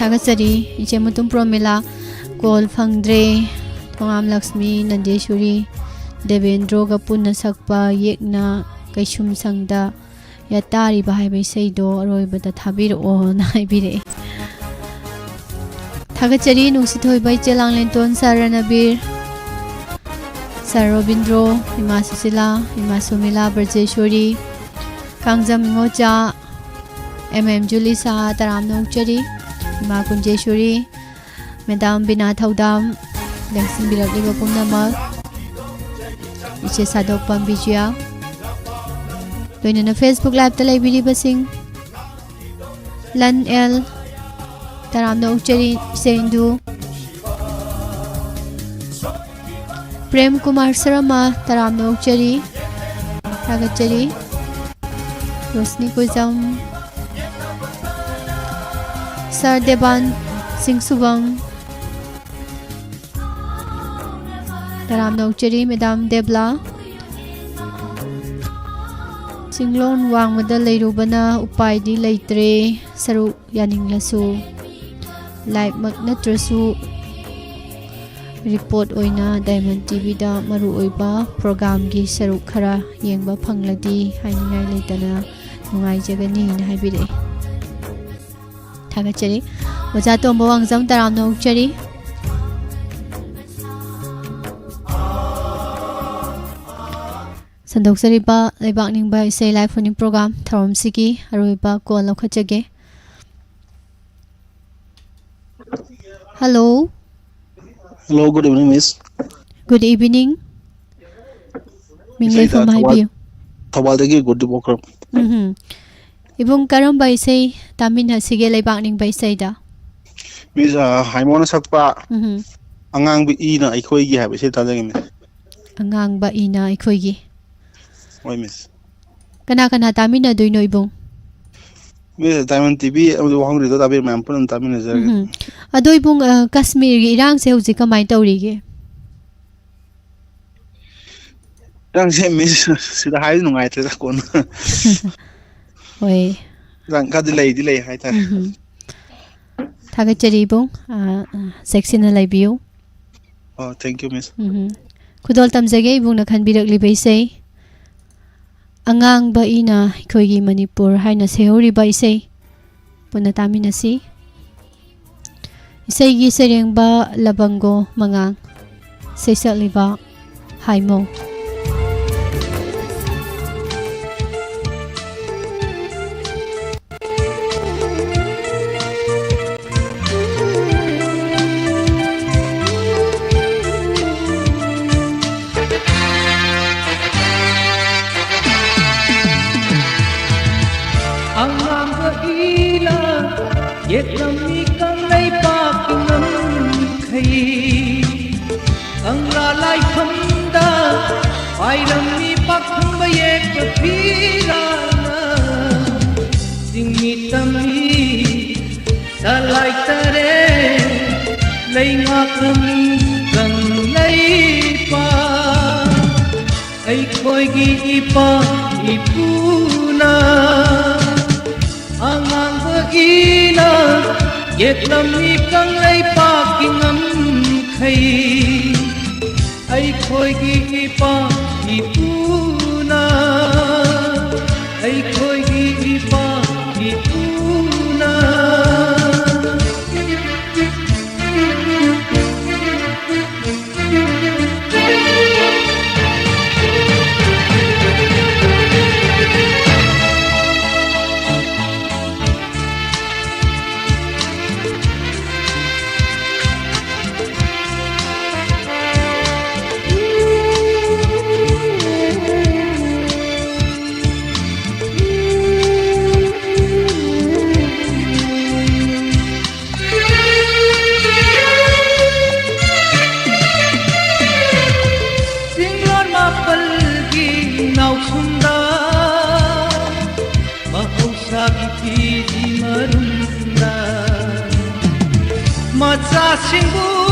ꯊꯥꯒꯠꯆꯔꯤ꯫ ꯏꯆꯦ ꯃꯨꯇꯨꯝ ꯄ꯭ꯔꯣꯃꯤꯂꯥ, ꯀꯣꯜ ꯐꯪꯗ꯭ꯔꯦ꯫ ꯊꯣꯉꯥꯝ ꯂꯛꯁꯃꯤ, ꯅꯟꯗꯦꯁꯣꯔꯤ, ꯗꯦꯕꯦꯟꯗ꯭ꯔꯣꯒ ꯄꯨꯟꯅ ꯁꯛꯄ ꯌꯦꯛꯅ ꯀꯩꯁꯨꯝ ꯁꯪꯗ ꯌꯥꯇꯥꯔꯤꯕ ꯍꯥꯏꯕ ꯏꯁꯩꯗꯣ ꯑꯔꯣꯏꯕꯗ ꯊꯥꯕꯤꯔꯛꯑꯣꯅ ꯍꯥꯏꯕꯤꯔꯛꯑꯦ꯫ ꯊꯥꯒꯠꯆꯔꯤ ꯅꯨꯡꯁꯤꯊꯣꯏꯕ ꯏꯆꯦ ꯂꯥꯡꯂꯦꯟꯇꯣꯟ, ꯁꯥꯔ ꯔꯅꯕꯤꯔ, ꯁꯥꯔ ꯔꯣꯕꯤꯟꯗ꯭ꯔꯣ, ꯏꯃꯥ ꯁꯨꯁꯤꯂꯥ, ꯏꯃꯥ ꯁꯨꯃꯤꯂꯥ, ꯕ꯭ꯔꯖꯦꯁꯣꯔꯤ, ꯀꯥꯡꯖꯝ ꯏꯉꯣꯆꯥ, ꯑꯦꯝ ꯑꯦꯝ ꯖꯨꯂꯤꯁꯥ, ꯇꯔꯥꯝꯅ ꯑꯣꯛꯆꯔꯤ꯫ ꯏꯃꯥ ꯀꯨꯟꯖꯦꯁꯣꯔꯤ, ꯃꯦꯗꯥꯝ ꯕꯤꯅꯥ ꯊꯧꯗꯥꯝ, ꯂꯦꯡꯁꯤꯟꯕꯤꯔꯛꯂꯤꯕ ꯄꯨꯝꯅꯃꯛ, ꯏꯆꯦ ꯁꯥꯗꯣꯛꯄꯝ ꯕꯤꯖꯌ, ꯂꯣꯏꯅꯅ Facebook Liveꯇ ꯂꯩꯕꯤꯔꯤꯕꯁꯤꯡ, ꯂꯟ ꯑꯦꯜ, ꯇꯔꯥꯝꯅ ꯑꯣꯛꯆꯔꯤ꯫ ꯏꯆꯦ ꯏꯟꯗꯨ, ꯄ꯭ꯔꯦꯝ ꯀꯨꯃꯥꯔ ꯁꯔꯃ, ꯇꯔꯥꯝꯅ ꯑꯣꯛꯆꯔꯤ, ꯊꯥꯒꯠꯆꯔꯤ꯫ ꯔꯣꯁꯅꯤ ꯀꯨꯖꯝ, ꯁꯥꯔ ꯗꯦꯕꯥꯟ ꯁꯤꯡ ꯁꯨꯕꯪ, ꯇꯔꯥꯝꯅ ꯑꯣꯛꯆꯔꯤ꯫ ꯃꯦꯗꯥꯝ ꯗꯦꯕꯂꯥ, ꯆꯤꯡꯂꯣꯟ ꯋꯥꯡꯃꯗ ꯂꯩꯔꯨꯕꯅ ꯎꯄꯥꯏꯗꯤ ꯂꯩꯇ꯭ꯔꯦ, ꯁꯔꯨꯛ ꯌꯥꯅꯤꯡꯂꯁꯨ꯫ ꯂꯥꯏꯚꯃꯛ ꯅꯠꯇ꯭ꯔꯁꯨ ꯔꯤꯄꯣꯔꯠ ꯑꯣꯏꯅ ꯗꯥꯏꯃꯟ ꯇꯤꯚꯤꯗ ꯃꯔꯨꯑꯣꯏꯕ ꯄ꯭ꯔꯣꯒꯥꯝꯒꯤ ꯁꯔꯨꯛ ꯈꯔ ꯌꯦꯡꯕ ꯐꯪꯂꯗꯤ ꯍꯥꯏꯅꯤꯡꯉꯥꯏ ꯂꯩꯇꯅ ꯅꯨꯡꯉꯥꯏꯖꯒꯅꯤꯅ ꯍꯥꯏꯕꯤꯔꯛꯑꯦ꯫ ꯊꯥꯒꯠꯆꯔꯤ꯫ ꯑꯣꯖꯥ ꯇꯣꯝꯕ ꯋꯥꯡꯖꯝ, ꯇꯔꯥꯝꯅ ꯑꯣꯛꯆꯔꯤ꯫ ꯁꯟꯗꯣꯛꯆꯔꯤꯕ ꯂꯩꯕꯥꯛ ꯅꯤꯡꯕ ꯏꯁꯩ ꯂꯥꯏ ꯐꯣꯟꯅꯤꯡ ꯄ꯭ꯔꯣꯒꯥꯝ ꯊꯧꯔꯝꯁꯤꯒꯤ ꯑꯔꯣꯏꯕ call ꯂꯧꯈꯠꯆꯒꯦ꯫ Hello. Hello, good evening, miss. Good evening. ꯃꯤꯡ ꯏꯁꯩꯗ ꯂꯩꯐꯝ ꯊꯧꯕꯥꯜ-, ꯍꯥꯏꯕꯤꯌꯨ꯫ ꯊꯧꯕꯥꯜꯗꯒꯤ ꯒꯨꯗ ꯕꯣꯀ꯭ꯔꯝ꯫ ꯎꯝꯍꯨꯝ꯫ ꯏꯕꯨꯡ, ꯀꯔꯝꯕ ꯏꯁꯩ ꯇꯥꯃꯤꯟꯅꯁꯤꯒꯦ ꯂꯩꯕꯥꯛ ꯅꯤꯡꯕ ꯏꯁꯩꯗ? ꯃꯤꯁ, ꯑ, ꯍꯥꯏꯃꯣꯅ ꯁꯛꯄ ꯎꯝꯍꯨꯝ꯫ ꯑꯉꯥꯡꯕ ꯏꯅ ꯑꯩꯈꯣꯏꯒꯤ ꯍꯥꯏꯕ ꯏꯁꯩ ꯇꯥꯖꯒꯦ, ꯃꯤꯁ꯫ ꯑꯉꯥꯡꯕ ꯏꯅ ꯑꯩꯈꯣꯏꯒꯤ꯫ ꯍꯣꯏ, ꯃꯤꯁ꯫ ꯀꯅꯥ ꯀꯅꯥ ꯇꯥꯃꯤꯟꯅꯗꯣꯏꯅꯣ ꯏꯕꯨꯡ? ꯃꯤꯁ, ꯗꯥꯏꯃꯟ ꯇꯤꯚꯤ ꯑꯃꯗꯤ ꯋꯥꯍꯪ ꯔꯦꯗꯤꯑꯣ ꯇꯥꯕꯤꯔꯤꯕ ꯃꯌꯥꯝ ꯄꯨꯟꯅ ꯇꯥꯃꯤꯟꯅꯖꯔꯒꯦ꯫ ꯎꯝꯍꯨꯝ꯫ ꯑꯗꯣ ꯏꯕꯨꯡ, ꯑ, ꯀꯥꯁꯃꯤꯔꯒꯤ ꯏꯔꯥꯡꯁꯦ ꯍꯧꯖꯤꯛ ꯀꯃꯥꯏꯅ ꯇꯧꯔꯤꯒꯦ? ꯏꯔꯥꯡꯁꯦ, ꯃꯤꯁ, ꯁꯤꯗ ꯍꯥꯏꯕ ꯅꯨꯡꯉꯥꯏꯇ꯭ꯔꯦꯗ, ꯀꯣꯟꯅ꯫ ꯍꯣꯏ꯫ ꯏꯔꯥꯡ ꯈꯔꯗꯤ ꯂꯩꯗꯤ ꯂꯩ ꯍꯥꯏꯇꯥꯔꯦ꯫ ꯎꯝꯍꯨꯝ꯫ ꯊꯥꯒꯠꯆꯔꯤ ꯏꯕꯨꯡ꯫ ꯑ, ꯑ, ꯆꯦꯛꯁꯤꯟꯅ ꯂꯩꯕꯤꯌꯨ꯫ Oh, thank you, Miss. ꯎꯝ꯫ ꯈꯨꯗꯣꯜ ꯇꯝꯖꯒꯦ ꯏꯕꯨꯡꯅ ꯈꯟꯕꯤꯔꯛꯂꯤꯕ ꯏꯁꯩ ꯑꯉꯥꯡꯕ ꯏꯅ ꯑꯩꯈꯣꯏꯒꯤ ꯃꯅꯤꯄꯨꯔ ꯍꯥꯏꯅ ꯁꯩꯍꯧꯔꯤꯕ ꯏꯁꯩ ꯄꯨꯟꯅ ꯇꯥꯃꯤꯟꯅꯁꯤ꯫ ꯏꯁꯩꯒꯤ ꯁꯩꯔꯦꯡꯕ ꯂꯕꯪꯒꯣ ꯃꯉꯥꯡ, ꯁꯩꯁꯛꯂꯤꯕ ꯍꯥꯏꯃꯣ꯫ ꯑꯉꯥꯡꯕ ꯏꯅ ꯌꯦꯛꯂꯝꯃꯤ ꯀꯪꯂꯩꯄꯥꯛꯀꯤ ꯉꯝꯈꯩ꯫ ꯀꯪꯂꯥ ꯂꯥꯏꯐꯝꯗ ꯄꯥꯏꯔꯝꯃꯤ ꯄꯥꯈꯪꯕ ꯌꯦꯛꯄ ꯐꯤꯔꯥꯜꯅ꯫ ꯆꯤꯡꯃꯤ ꯇꯝꯃꯤ ꯆꯂꯥꯏ ꯇꯔꯦꯠ ꯂꯩꯉꯥꯛꯂꯝꯃꯤ ꯀꯪꯂꯩꯄꯥꯛ꯫ ꯑꯩꯈꯣꯏꯒꯤ ꯏꯄꯥ ꯏꯄꯨꯅ ꯑꯉꯥꯡꯕ ꯏꯅ ꯌꯦꯛꯂꯝꯃꯤ ꯀꯪꯂꯩꯄꯥꯛꯀꯤ ꯉꯝꯈꯩ꯫ ꯑꯩꯈꯣꯏꯒꯤ ꯏꯄꯥ ꯏꯄꯨꯅ, ꯑꯩꯈꯣꯏꯒꯤ ꯏꯄꯥ ꯏꯄꯨꯅ꯫ ꯆꯤꯡꯂꯣꯟ ꯃꯥꯄꯜꯒꯤ ꯅꯥꯎꯁꯨꯝꯗ ꯃꯍꯧꯁꯥꯒꯤ ꯐꯤꯖꯤ ꯃꯔꯨꯝꯗ ꯃꯆꯥꯁꯤꯡꯕꯨ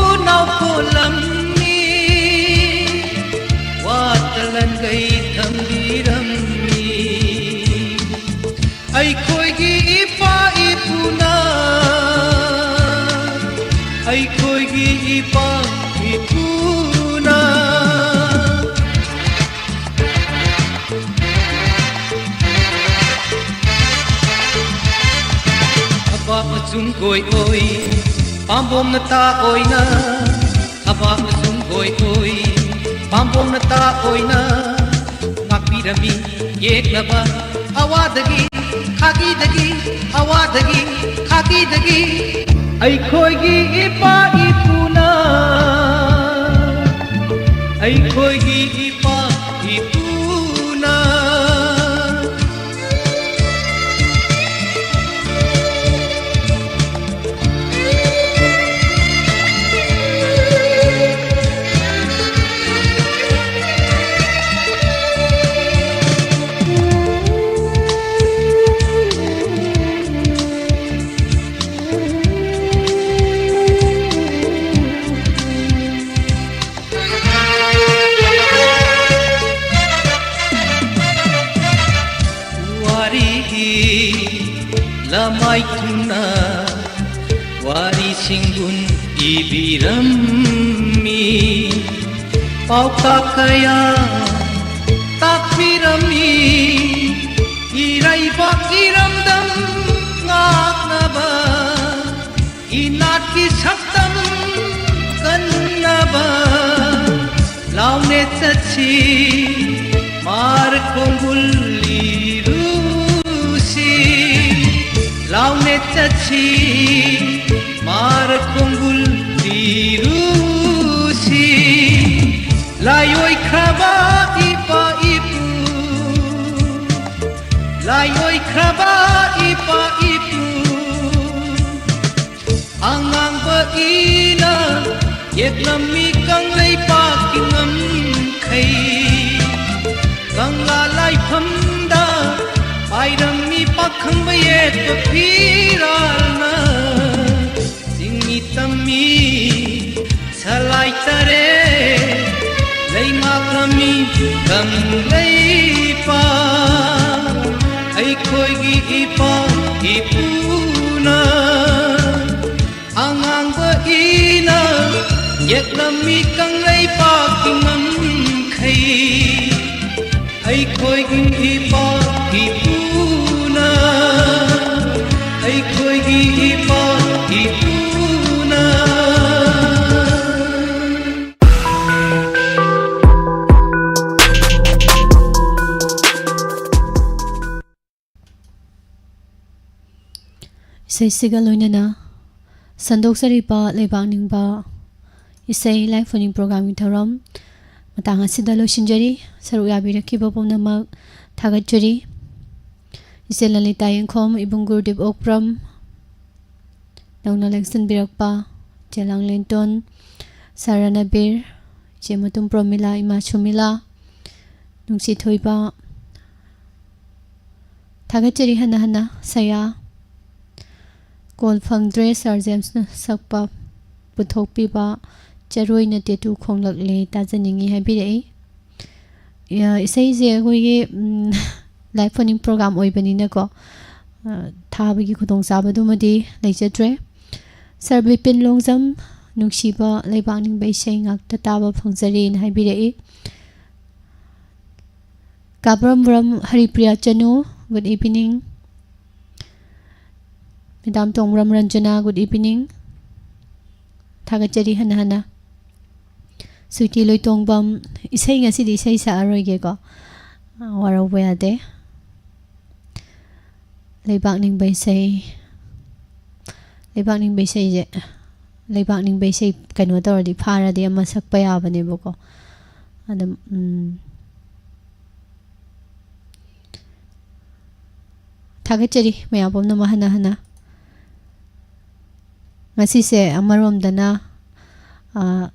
ꯅꯥꯎꯈꯣꯜꯂꯝꯃꯤ, ꯋꯥꯇ ꯂꯟꯒꯩ ꯊꯝꯕꯤꯔꯝꯃꯤ꯫ ꯑꯩꯈꯣꯏꯒꯤ ꯏꯄꯥ ꯏꯄꯨꯅ ꯏꯄꯥ ꯏꯄꯨꯅ ꯊꯕꯥꯛ ꯃꯆꯨꯝ ꯀꯣꯏ ꯑꯣꯏ ꯄꯥꯝꯕꯣꯝ ꯅꯇꯥ ꯑꯣꯏꯅ, ꯊꯕꯥꯛ ꯃꯆꯨꯝ ꯀꯣꯏ ꯑꯣꯏ ꯄꯥꯝꯕꯣꯝ ꯅꯇꯥ ꯑꯣꯏꯅ ꯉꯥꯛꯄꯤꯔꯝꯃꯤ꯫ ꯌꯦꯛꯅꯕ ꯑꯋꯥꯗꯒꯤ, ꯈꯥꯀꯤꯗꯒꯤ, ꯑꯋꯥꯗꯒꯤ, ꯈꯥꯀꯤꯗꯒꯤ ꯑꯩꯈꯣꯏꯒꯤ ꯏꯄꯥ ꯏꯄꯨꯅ, ꯑꯩꯈꯣꯏꯒꯤ ꯏꯄꯥ ꯏꯄꯨꯅ꯫ ꯋꯥꯔꯤꯒꯤ ꯂꯃꯥꯏ ꯊꯨꯡꯅ ꯋꯥꯔꯤ ꯁꯤꯡꯒꯨꯟ ꯏꯕꯤꯔꯝꯃꯤ꯫ ꯄꯥꯎꯇꯥꯛ ꯀꯌꯥ ꯇꯥꯛꯄꯤꯔꯝꯃꯤ꯫ ꯏꯔꯩꯕꯥꯛ ꯏꯔꯝꯗꯝ ꯉꯥꯛꯅꯕ ꯏꯅꯥꯠꯀꯤ ꯁꯛꯇꯝ ꯀꯟꯅꯕ ꯂꯥꯎꯅꯦ ꯆꯠꯁꯤ, ꯃꯥꯔ ꯈꯣꯡꯒꯨꯜ ꯂꯤꯔꯨꯁꯤ꯫ ꯂꯥꯎꯅꯦ ꯆꯠꯁꯤ, ꯃꯥꯔ ꯈꯣꯡꯒꯨꯜ ꯂꯤꯔꯨꯁꯤ꯫ ꯂꯥꯏꯑꯣꯏꯈ꯭ꯔꯕ ꯏꯄꯥ ꯏꯄꯨ, ꯂꯥꯏꯑꯣꯏꯈ꯭ꯔꯕ ꯏꯄꯥ ꯏꯄꯨ꯫ ꯑꯉꯥꯡꯕ ꯏꯅ ꯌꯦꯛꯂꯝꯃꯤ ꯀꯪꯂꯩꯄꯥꯛꯀꯤ ꯉꯝꯈꯩ꯫ ꯀꯪꯂꯥ ꯂꯥꯏꯐꯝꯗ ꯄꯥꯏꯔꯝꯃꯤ ꯄꯥꯈꯪꯕ ꯌꯦꯠꯄ ꯐꯤꯔꯥꯜꯅ꯫ ꯆꯤꯡꯃꯤ ꯇꯝꯃꯤ ꯁꯂꯥꯏ ꯇꯔꯦꯠ ꯂꯩꯉꯥꯛꯂꯝꯃꯤ ꯀꯪꯂꯩꯄꯥꯛ꯫ ꯑꯩꯈꯣꯏꯒꯤ ꯏꯄꯥ ꯏꯄꯨꯅ ꯑꯉꯥꯡꯕ ꯏꯅ ꯂꯝꯃꯤ ꯀꯪꯂꯩꯄꯥꯛꯀꯤ ꯉꯝꯈꯩ ꯑꯩꯈꯣꯏꯒꯤ ꯏꯄꯥ ꯏꯄꯨꯅ, ꯑꯩꯈꯣꯏꯒꯤ ꯏꯄꯥ ꯏꯄꯨꯅ꯫ ꯏꯁꯩꯁꯤꯒ ꯂꯣꯏꯅꯅ ꯁꯟꯗꯣꯛꯆꯔꯤꯕ ꯂꯩꯕꯥꯛ ꯅꯤꯡꯕ ꯏꯁꯩ ꯂꯥꯏ ꯐꯣꯟꯅꯤꯡ ꯄ꯭ꯔꯣꯒ꯭ꯔꯥꯝꯒꯤ ꯊꯧꯔꯝ ꯃꯇꯥꯡ ꯑꯁꯤꯗ ꯂꯣꯏꯁꯤꯟꯖꯔꯤ꯫ ꯁꯔꯨꯛ ꯌꯥꯕꯤꯔꯛꯈꯤꯕ ꯄꯨꯝꯅꯃꯛ ꯊꯥꯒꯠꯆꯔꯤ꯫ ꯏꯆꯦ ꯂꯂꯤꯇꯥ ꯌꯦꯡꯈꯣꯝ, ꯏꯕꯨꯡ ꯒꯨꯔꯨꯗꯤꯞ ꯑꯣꯛꯄ꯭ꯔꯝ, ꯅꯧꯅ ꯂꯦꯡꯁꯤꯟꯕꯤꯔꯛꯄ ꯏꯆꯦ ꯂꯥꯡꯂꯦꯟꯇꯣꯟ, ꯁꯥꯔ ꯔꯅꯕꯤꯔ, ꯏꯆꯦ ꯃꯇꯨꯝ ꯄ꯭ꯔꯣꯃꯤꯂꯥ, ꯏꯃꯥ ꯁꯨꯃꯤꯂꯥ, ꯅꯨꯡꯁꯤ ꯊꯣꯏꯕ, ꯊꯥꯒꯠꯆꯔꯤ ꯍꯟꯅ ꯍꯟꯅ꯫ ꯁꯌꯥ, ꯀꯣꯜ ꯐꯪꯗ꯭ꯔꯦ, ꯁꯥꯔ ꯖꯦꯝꯁꯅ ꯁꯛꯄ ꯄꯨꯊꯣꯛꯄꯤꯕ ꯆꯔꯣꯏꯅ ꯇꯦꯇꯨ ꯈꯣꯡꯂꯛꯂꯦ ꯇꯥꯖꯅꯤꯡꯉꯤ ꯍꯥꯏꯕꯤꯔꯛꯏ꯫ ꯌꯥ, ꯏꯁꯩꯁꯦ ꯑꯩꯈꯣꯏꯒꯤ, ꯎꯝ, ꯂꯥꯏꯚ ꯐꯣꯟꯅꯤꯡ ꯄ꯭ꯔꯣꯒ꯭ꯔꯥꯝ ꯑꯣꯏꯕꯅꯤꯅꯀꯣ, ꯑ, ꯊꯥꯕꯒꯤ ꯈꯨꯗꯣꯡꯆꯥꯕꯗꯨꯃꯗꯤ ꯂꯩꯖꯗ꯭ꯔꯦ꯫ ꯁꯥꯔ ꯕꯤꯄꯤꯟ ꯂꯣꯡꯖꯝ, ꯅꯨꯡꯁꯤꯕ ꯂꯩꯕꯥꯛ ꯅꯤꯡꯕ ꯏꯁꯩ ꯉꯥꯛꯇ ꯇꯥꯕ ꯐꯪꯖꯔꯦꯅ ꯍꯥꯏꯕꯤꯔꯛꯏ꯫ Kabrambam Haripriya Chanu, good evening꯫ Madam Tongbram Ranjana, good evening꯫ ꯊꯥꯒꯠꯆꯔꯤ ꯍꯟꯅ ꯍꯟꯅ꯫ ꯁ꯭ꯋꯤꯇꯤ ꯂꯣꯏꯇꯣꯡꯕꯝ, ꯏꯁꯩ ꯉꯁꯤꯗꯤ ꯏꯁꯩ ꯁꯛꯑꯔꯣꯏꯒꯦꯀꯣ, ꯋꯥꯔꯧꯕ ꯌꯥꯗꯦ꯫ ꯂꯩꯕꯥꯛ ꯅꯤꯡꯕ ꯏꯁꯩ, ꯂꯩꯕꯥꯛ ꯅꯤꯡꯕ ꯏꯁꯩꯁꯦ, ꯂꯩꯕꯥꯛ ꯅꯤꯡꯕ ꯏꯁꯩ ꯀꯩꯅꯣ ꯇꯧꯔꯗꯤ, ꯐꯥꯔꯗꯤ ꯑꯃ ꯁꯛꯄ ꯌꯥꯕꯅꯦꯕꯀꯣ꯫ ꯑꯗꯨꯝ, ꯎꯝ, ꯊꯥꯒꯠꯆꯔꯤ ꯃꯌꯥꯝ ꯄꯨꯝꯅꯃꯛ ꯍꯟꯅ ꯍꯟꯅ꯫ ꯉꯁꯤꯁꯦ ꯑꯃꯔꯣꯝꯗꯅ, ꯑ,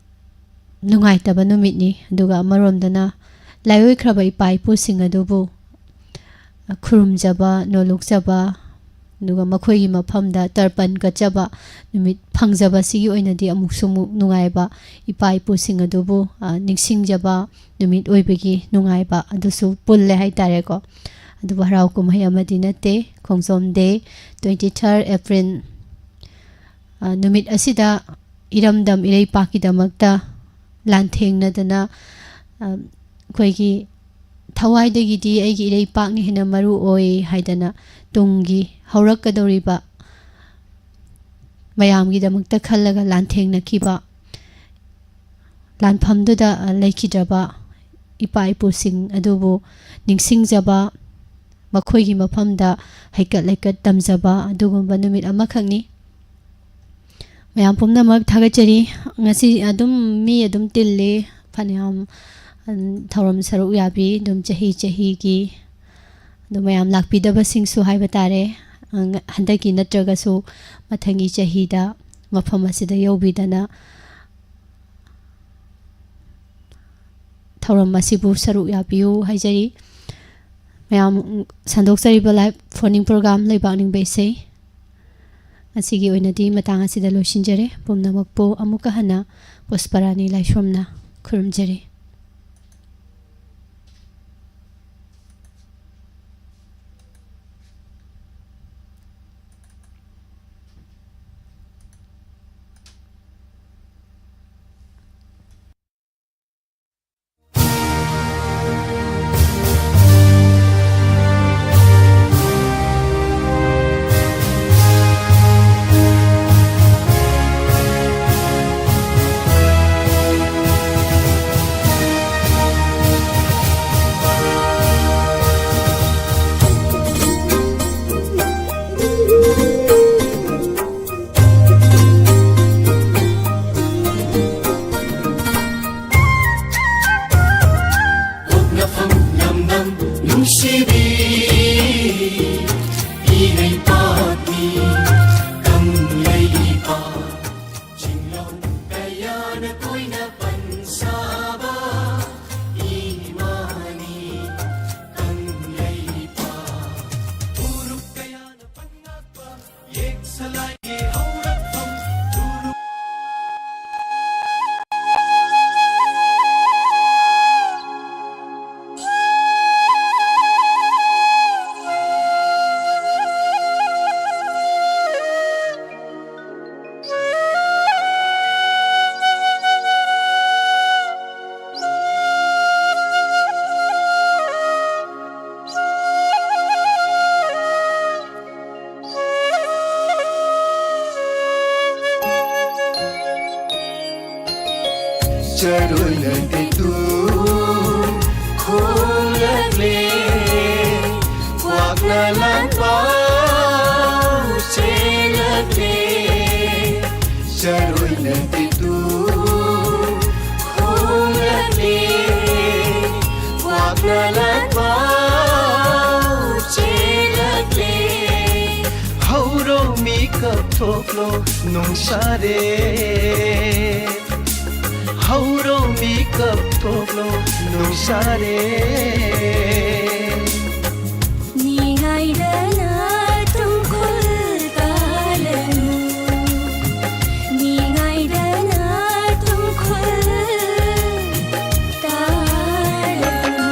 ꯅꯨꯡꯉꯥꯏꯇꯕ ꯅꯨꯃꯤꯠꯅꯤ, ꯑꯗꯨꯒ ꯑꯃꯔꯣꯝꯗꯅ ꯂꯥꯏꯑꯣꯏꯈ꯭ꯔꯕ ꯏꯄꯥ ꯏꯄꯨꯁꯤꯡ ꯑꯗꯨꯕꯨ ꯈꯨꯔꯨꯝꯖꯕ, ꯅꯣꯂꯨꯛꯆꯕ, ꯑꯗꯨꯒ ꯃꯈꯣꯏꯒꯤ ꯃꯐꯝꯗ ꯇꯔꯄꯟ ꯀꯠꯆꯕ ꯅꯨꯃꯤꯠ ꯐꯪꯖꯕꯁꯤꯒꯤ ꯑꯣꯏꯅꯗꯤ ꯑꯃꯨꯛꯁꯨ ꯑꯃꯨꯛ ꯅꯨꯡꯉꯥꯏꯕ, ꯏꯄꯥ ꯏꯄꯨꯁꯤꯡ ꯑꯗꯨꯕꯨ, ꯑ, ꯅꯤꯡꯁꯤꯡꯖꯕ ꯅꯨꯃꯤꯠ ꯑꯣꯏꯕꯒꯤ ꯅꯨꯡꯉꯥꯏꯕ ꯑꯗꯨꯁꯨ ꯄꯨꯜꯂꯦ ꯍꯥꯏꯇꯥꯔꯦꯀꯣ꯫ ꯑꯗꯨꯕꯨ ꯍꯔꯥꯎ ꯀꯨꯝꯍꯩ ꯑꯃꯗꯤ ꯅꯠꯇꯦ, ꯈꯣꯡꯖꯣꯝ ꯗꯦ, twenty third April, ꯑ, ꯅꯨꯃꯤꯠ ꯑꯁꯤꯗ ꯏꯔꯝꯗꯝ ꯏꯔꯩꯄꯥꯛꯀꯤꯗꯃꯛꯇ ꯂꯥꯟꯊꯦꯡꯅꯗꯅ, ꯑ, ꯑꯩꯈꯣꯏꯒꯤ ꯊꯋꯥꯏꯗꯒꯤꯗꯤ ꯑꯩꯒꯤ ꯏꯔꯩꯄꯥꯛꯅ ꯍꯦꯟꯅ ꯃꯔꯨ ꯑꯣꯏ ꯍꯥꯏꯗꯅ ꯇꯨꯡꯒꯤ ꯍꯧꯔꯛꯀꯗꯧꯔꯤꯕ ꯃꯌꯥꯝꯒꯤꯗꯃꯛꯇ ꯈꯜꯂꯒ ꯂꯥꯟꯊꯦꯡꯅꯈꯤꯕ, ꯂꯥꯟꯐꯝꯗꯨꯗ, ꯑ, ꯂꯩꯈꯤꯗ꯭ꯔꯕ ꯏꯄꯥ ꯏꯄꯨꯁꯤꯡ ꯑꯗꯨꯕꯨ ꯅꯤꯡꯁꯤꯡꯖꯕ, ꯃꯈꯣꯏꯒꯤ ꯃꯐꯝꯗ ꯍꯩꯀꯠ ꯂꯩꯀꯠ ꯇꯝꯖꯕ ꯑꯗꯨꯒꯨꯝꯕ ꯅꯨꯃꯤꯠ ꯑꯃꯈꯛꯅꯤ꯫ ꯃꯌꯥꯝ ꯄꯨꯝꯅꯃꯛ ꯊꯥꯒꯠꯆꯔꯤ꯫ ꯉꯁꯤ ꯑꯗꯨꯝ ꯃꯤ ꯑꯗꯨꯝ ꯇꯤꯜꯂꯤ, ꯐꯅꯌꯥꯝ, ꯎꯝ, ꯊꯧꯔꯝ ꯁꯔꯨꯛ ꯌꯥꯕꯤ ꯑꯗꯨꯝ ꯆꯍꯤ ꯆꯍꯤꯒꯤ꯫ ꯑꯗꯨ ꯃꯌꯥꯝ ꯂꯥꯛꯄꯤꯗꯕꯁꯤꯡꯁꯨ ꯍꯥꯏꯕ ꯇꯥꯔꯦ, ꯑ, ꯍꯟꯗꯛꯀꯤ ꯅꯠꯇ꯭ꯔꯒꯁꯨ ꯃꯊꯪꯒꯤ ꯆꯍꯤꯗ ꯃꯐꯝ ꯑꯁꯤꯗ ꯌꯧꯕꯤꯗꯅ ꯊꯧꯔꯝ ꯑꯁꯤꯕꯨ ꯁꯔꯨꯛ ꯌꯥꯕꯤꯌꯨ ꯍꯥꯏꯖꯔꯤ꯫ ꯃꯌꯥꯝ, ꯁꯟꯗꯣꯛꯆꯔꯤꯕ live phone-in program ꯂꯩꯕꯥꯛ ꯅꯤꯡꯕ ꯏꯁꯩ ꯉꯁꯤꯒꯤ ꯑꯣꯏꯅꯗꯤ ꯃꯇꯥꯡ ꯑꯁꯤꯗ ꯂꯣꯏꯁꯤꯟꯖꯔꯦ꯫ ꯄꯨꯝꯅꯃꯛꯄꯨ ꯑꯃꯨꯛꯀ ꯍꯟꯅ ꯄꯨꯁꯄꯔꯥꯅꯤ ꯂꯥꯏꯁ꯭ꯔꯝꯅ ꯈꯨꯔꯨꯝꯖꯔꯤ꯫ ꯄꯣꯛꯅꯐꯝ ꯂꯝꯗꯝ ꯅꯨꯡꯁꯤꯕꯤ ꯏꯔꯩꯄꯥꯛꯀꯤ ꯀꯪꯂꯩꯄꯥꯛ ꯆꯤꯡꯂꯣꯟ ꯀꯌꯥꯅ ꯀꯣꯏꯅ ꯄꯟꯁꯥꯕ ꯏꯃꯥꯅꯤ ꯀꯪꯂꯩꯄꯥꯛ ꯎꯔꯨꯞ ꯀꯌꯥꯅ ꯄꯟꯉꯥꯛꯄ ꯌꯦꯛꯁꯂꯥꯏꯒꯤ ꯍꯧꯔꯛꯐꯝ ꯎꯔꯨꯞ ꯆꯔꯣꯏꯅ ꯇꯦꯇꯨ ꯈꯣꯡꯂꯛꯂꯦ, ꯀ꯭ꯋꯥꯛꯅ ꯂꯥꯟ ꯄꯥꯎ ꯆꯦꯜꯂꯛꯂꯦ꯫ ꯆꯔꯣꯏꯅ ꯇꯦꯇꯨ ꯈꯣꯡꯂꯛꯂꯦ, ꯀ꯭ꯋꯥꯛꯅ ꯂꯥꯟ ꯄꯥꯎ ꯆꯦꯜꯂꯛꯂꯦ꯫ ꯍꯧꯔꯣ ꯃꯤꯀꯞ ꯊꯣꯛꯂꯣ ꯅꯣꯡꯁꯥꯔꯦ꯫ ꯍꯧꯔꯣ ꯃꯤꯀꯞ ꯊꯣꯛꯂꯣ ꯅꯣꯡꯁꯥꯔꯦ꯫ ꯅꯤꯡꯉꯥꯏꯗꯅ ꯇꯨꯝꯈꯨꯜ ꯇꯥꯂꯅꯨ꯫ ꯅꯤꯡꯉꯥꯏꯗꯅ ꯇꯨꯝꯈꯨꯜ ꯇꯥꯂꯅꯨ꯫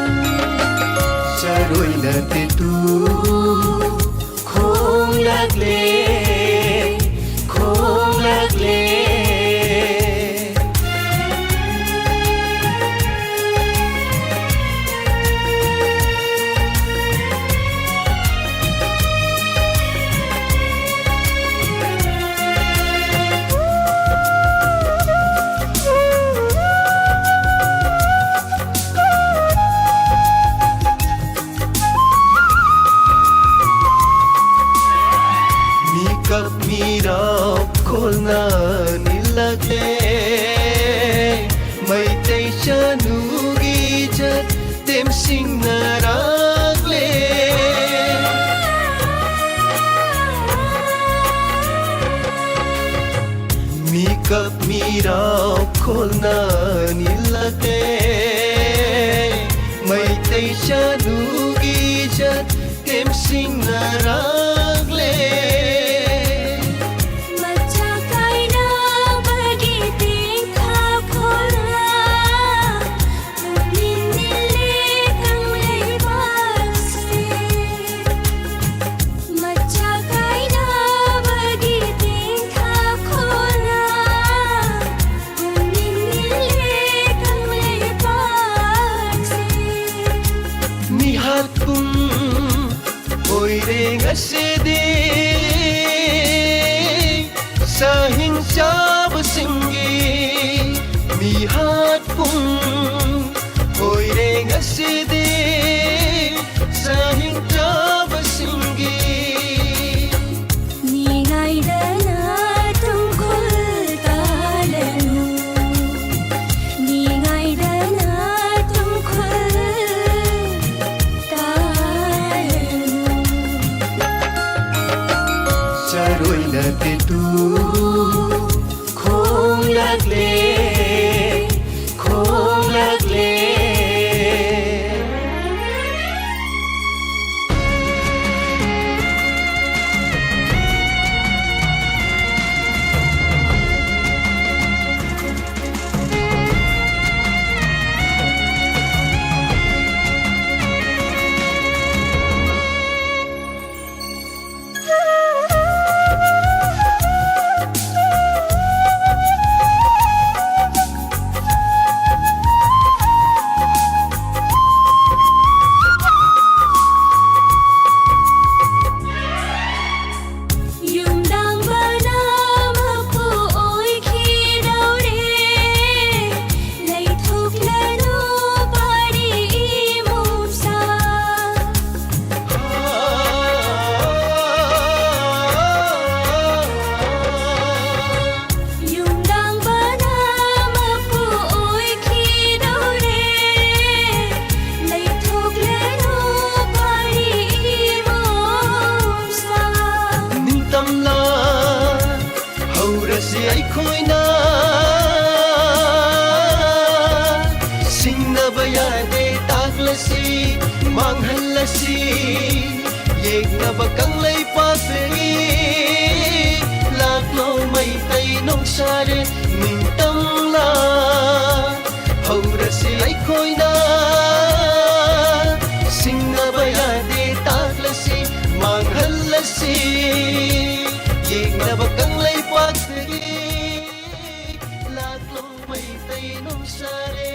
ꯆꯔꯣꯏꯅ ꯇꯦꯇꯨ ꯈꯣꯡꯂꯛꯂꯦ, ꯈꯣꯡꯂꯛꯂꯦ꯫ ꯃꯤꯀꯞ ꯃꯤꯔꯥꯎ ꯈꯣꯜꯅ ꯅꯤꯜꯂꯛꯂꯦ, ꯃꯩꯇꯩ ꯆꯅꯨꯒꯤ ꯏꯖꯠ ꯇꯦꯝꯁꯤꯡꯅꯔꯛꯂꯦ꯫ ꯃꯤꯀꯞ ꯃꯤꯔꯥꯎ ꯈꯣꯜꯅ ꯅꯤꯜꯂꯛꯂꯦ, ꯃꯩꯇꯩ ꯆꯅꯨꯒꯤ ꯏꯖꯠ ꯇꯦꯝꯁꯤꯡꯅꯔꯛꯂꯦ꯫ ꯃꯆꯥ ꯀꯥꯏꯅꯕꯒꯤ ꯇꯦꯡꯊꯥ ꯈꯣꯜꯂ ꯄꯨꯛꯅꯤꯡ ꯅꯤꯜꯂꯦ ꯀꯪꯂꯩꯄꯥꯛꯁꯦ꯫ ꯃꯆꯥ ꯀꯥꯏꯅꯕꯒꯤ ꯇꯦꯡꯊꯥ ꯈꯣꯜꯂ ꯄꯨꯛꯅꯤꯡ ꯅꯤꯜꯂꯦ ꯀꯪꯂꯩꯄꯥꯛꯁꯦ꯫ ꯃꯤꯍꯥꯠ ꯄꯨꯡ ꯑꯣꯏꯔꯦ ꯉꯁꯤꯗꯤ ꯁꯥꯍꯤꯡ ꯆꯥꯕꯁꯤꯡꯒꯤ꯫ ꯃꯤ ꯏꯍꯥꯠ ꯄꯨꯡ ꯑꯣꯏꯔꯦ ꯉꯁꯤꯗꯤ ꯆꯥꯅꯤꯡꯗꯕꯁꯤꯡꯒꯤ꯫ ꯃꯤꯉꯥꯏꯗꯅ ꯇꯨꯡꯈꯨꯜ ꯇꯥꯂꯅꯨ, ꯃꯤꯉꯥꯏꯗꯅ ꯇꯨꯡꯈꯨꯜ ꯇꯥꯂꯅꯨ꯫ ꯆꯔꯣꯏꯅ ꯇꯦꯇꯨ ꯈꯣꯡꯂꯛꯂꯦ, ꯈꯣꯡꯂꯛꯂꯦ꯫ ꯌꯨꯝꯗꯥꯡꯕꯅ ꯃꯄꯨ ꯑꯣꯏꯈꯤꯗꯧꯔꯦ, ꯂꯩꯊꯣꯛꯂꯅꯨ ꯄꯥꯔꯤ ꯏꯃꯣꯝꯆꯥ꯫ ꯌꯨꯝꯗꯥꯡꯕꯅ ꯃꯄꯨ ꯑꯣꯏꯈꯤꯗꯧꯔꯦ, ꯂꯩꯊꯣꯛꯂꯅꯨ ꯄꯥꯔꯤ ꯏꯃꯣꯝꯆꯥ꯫ ꯅꯤꯡꯇꯝꯂꯥ ꯍꯧꯔꯁꯤ ꯑꯩꯈꯣꯏꯅ, ꯁꯤꯡꯅꯕ ꯌꯥꯗꯦ ꯇꯥꯛꯂꯁꯤ, ꯃꯥꯡꯍꯜꯂꯁꯤ꯫ ꯌꯦꯛꯅꯕ ꯀꯪꯂꯩꯄꯥꯛꯇꯒꯤ ꯂꯥꯛꯂꯣ ꯃꯩꯇꯩ ꯅꯣꯡꯁꯥꯔꯦ ꯅꯤꯡꯇꯝꯂꯥ꯫ ꯍꯧꯔꯁꯤ ꯑꯩꯈꯣꯏꯅ, ꯁꯤꯡꯅꯕ ꯌꯥꯗꯦ ꯇꯥꯛꯂꯁꯤ, ꯃꯥꯡꯍꯜꯂꯁꯤ꯫ ꯌꯦꯛꯅꯕ ꯀꯪꯂꯩꯄꯥꯛꯇꯒꯤ ꯂꯥꯛꯂꯣ ꯃꯩꯇꯩ ꯅꯣꯡꯁꯥꯔꯦ꯫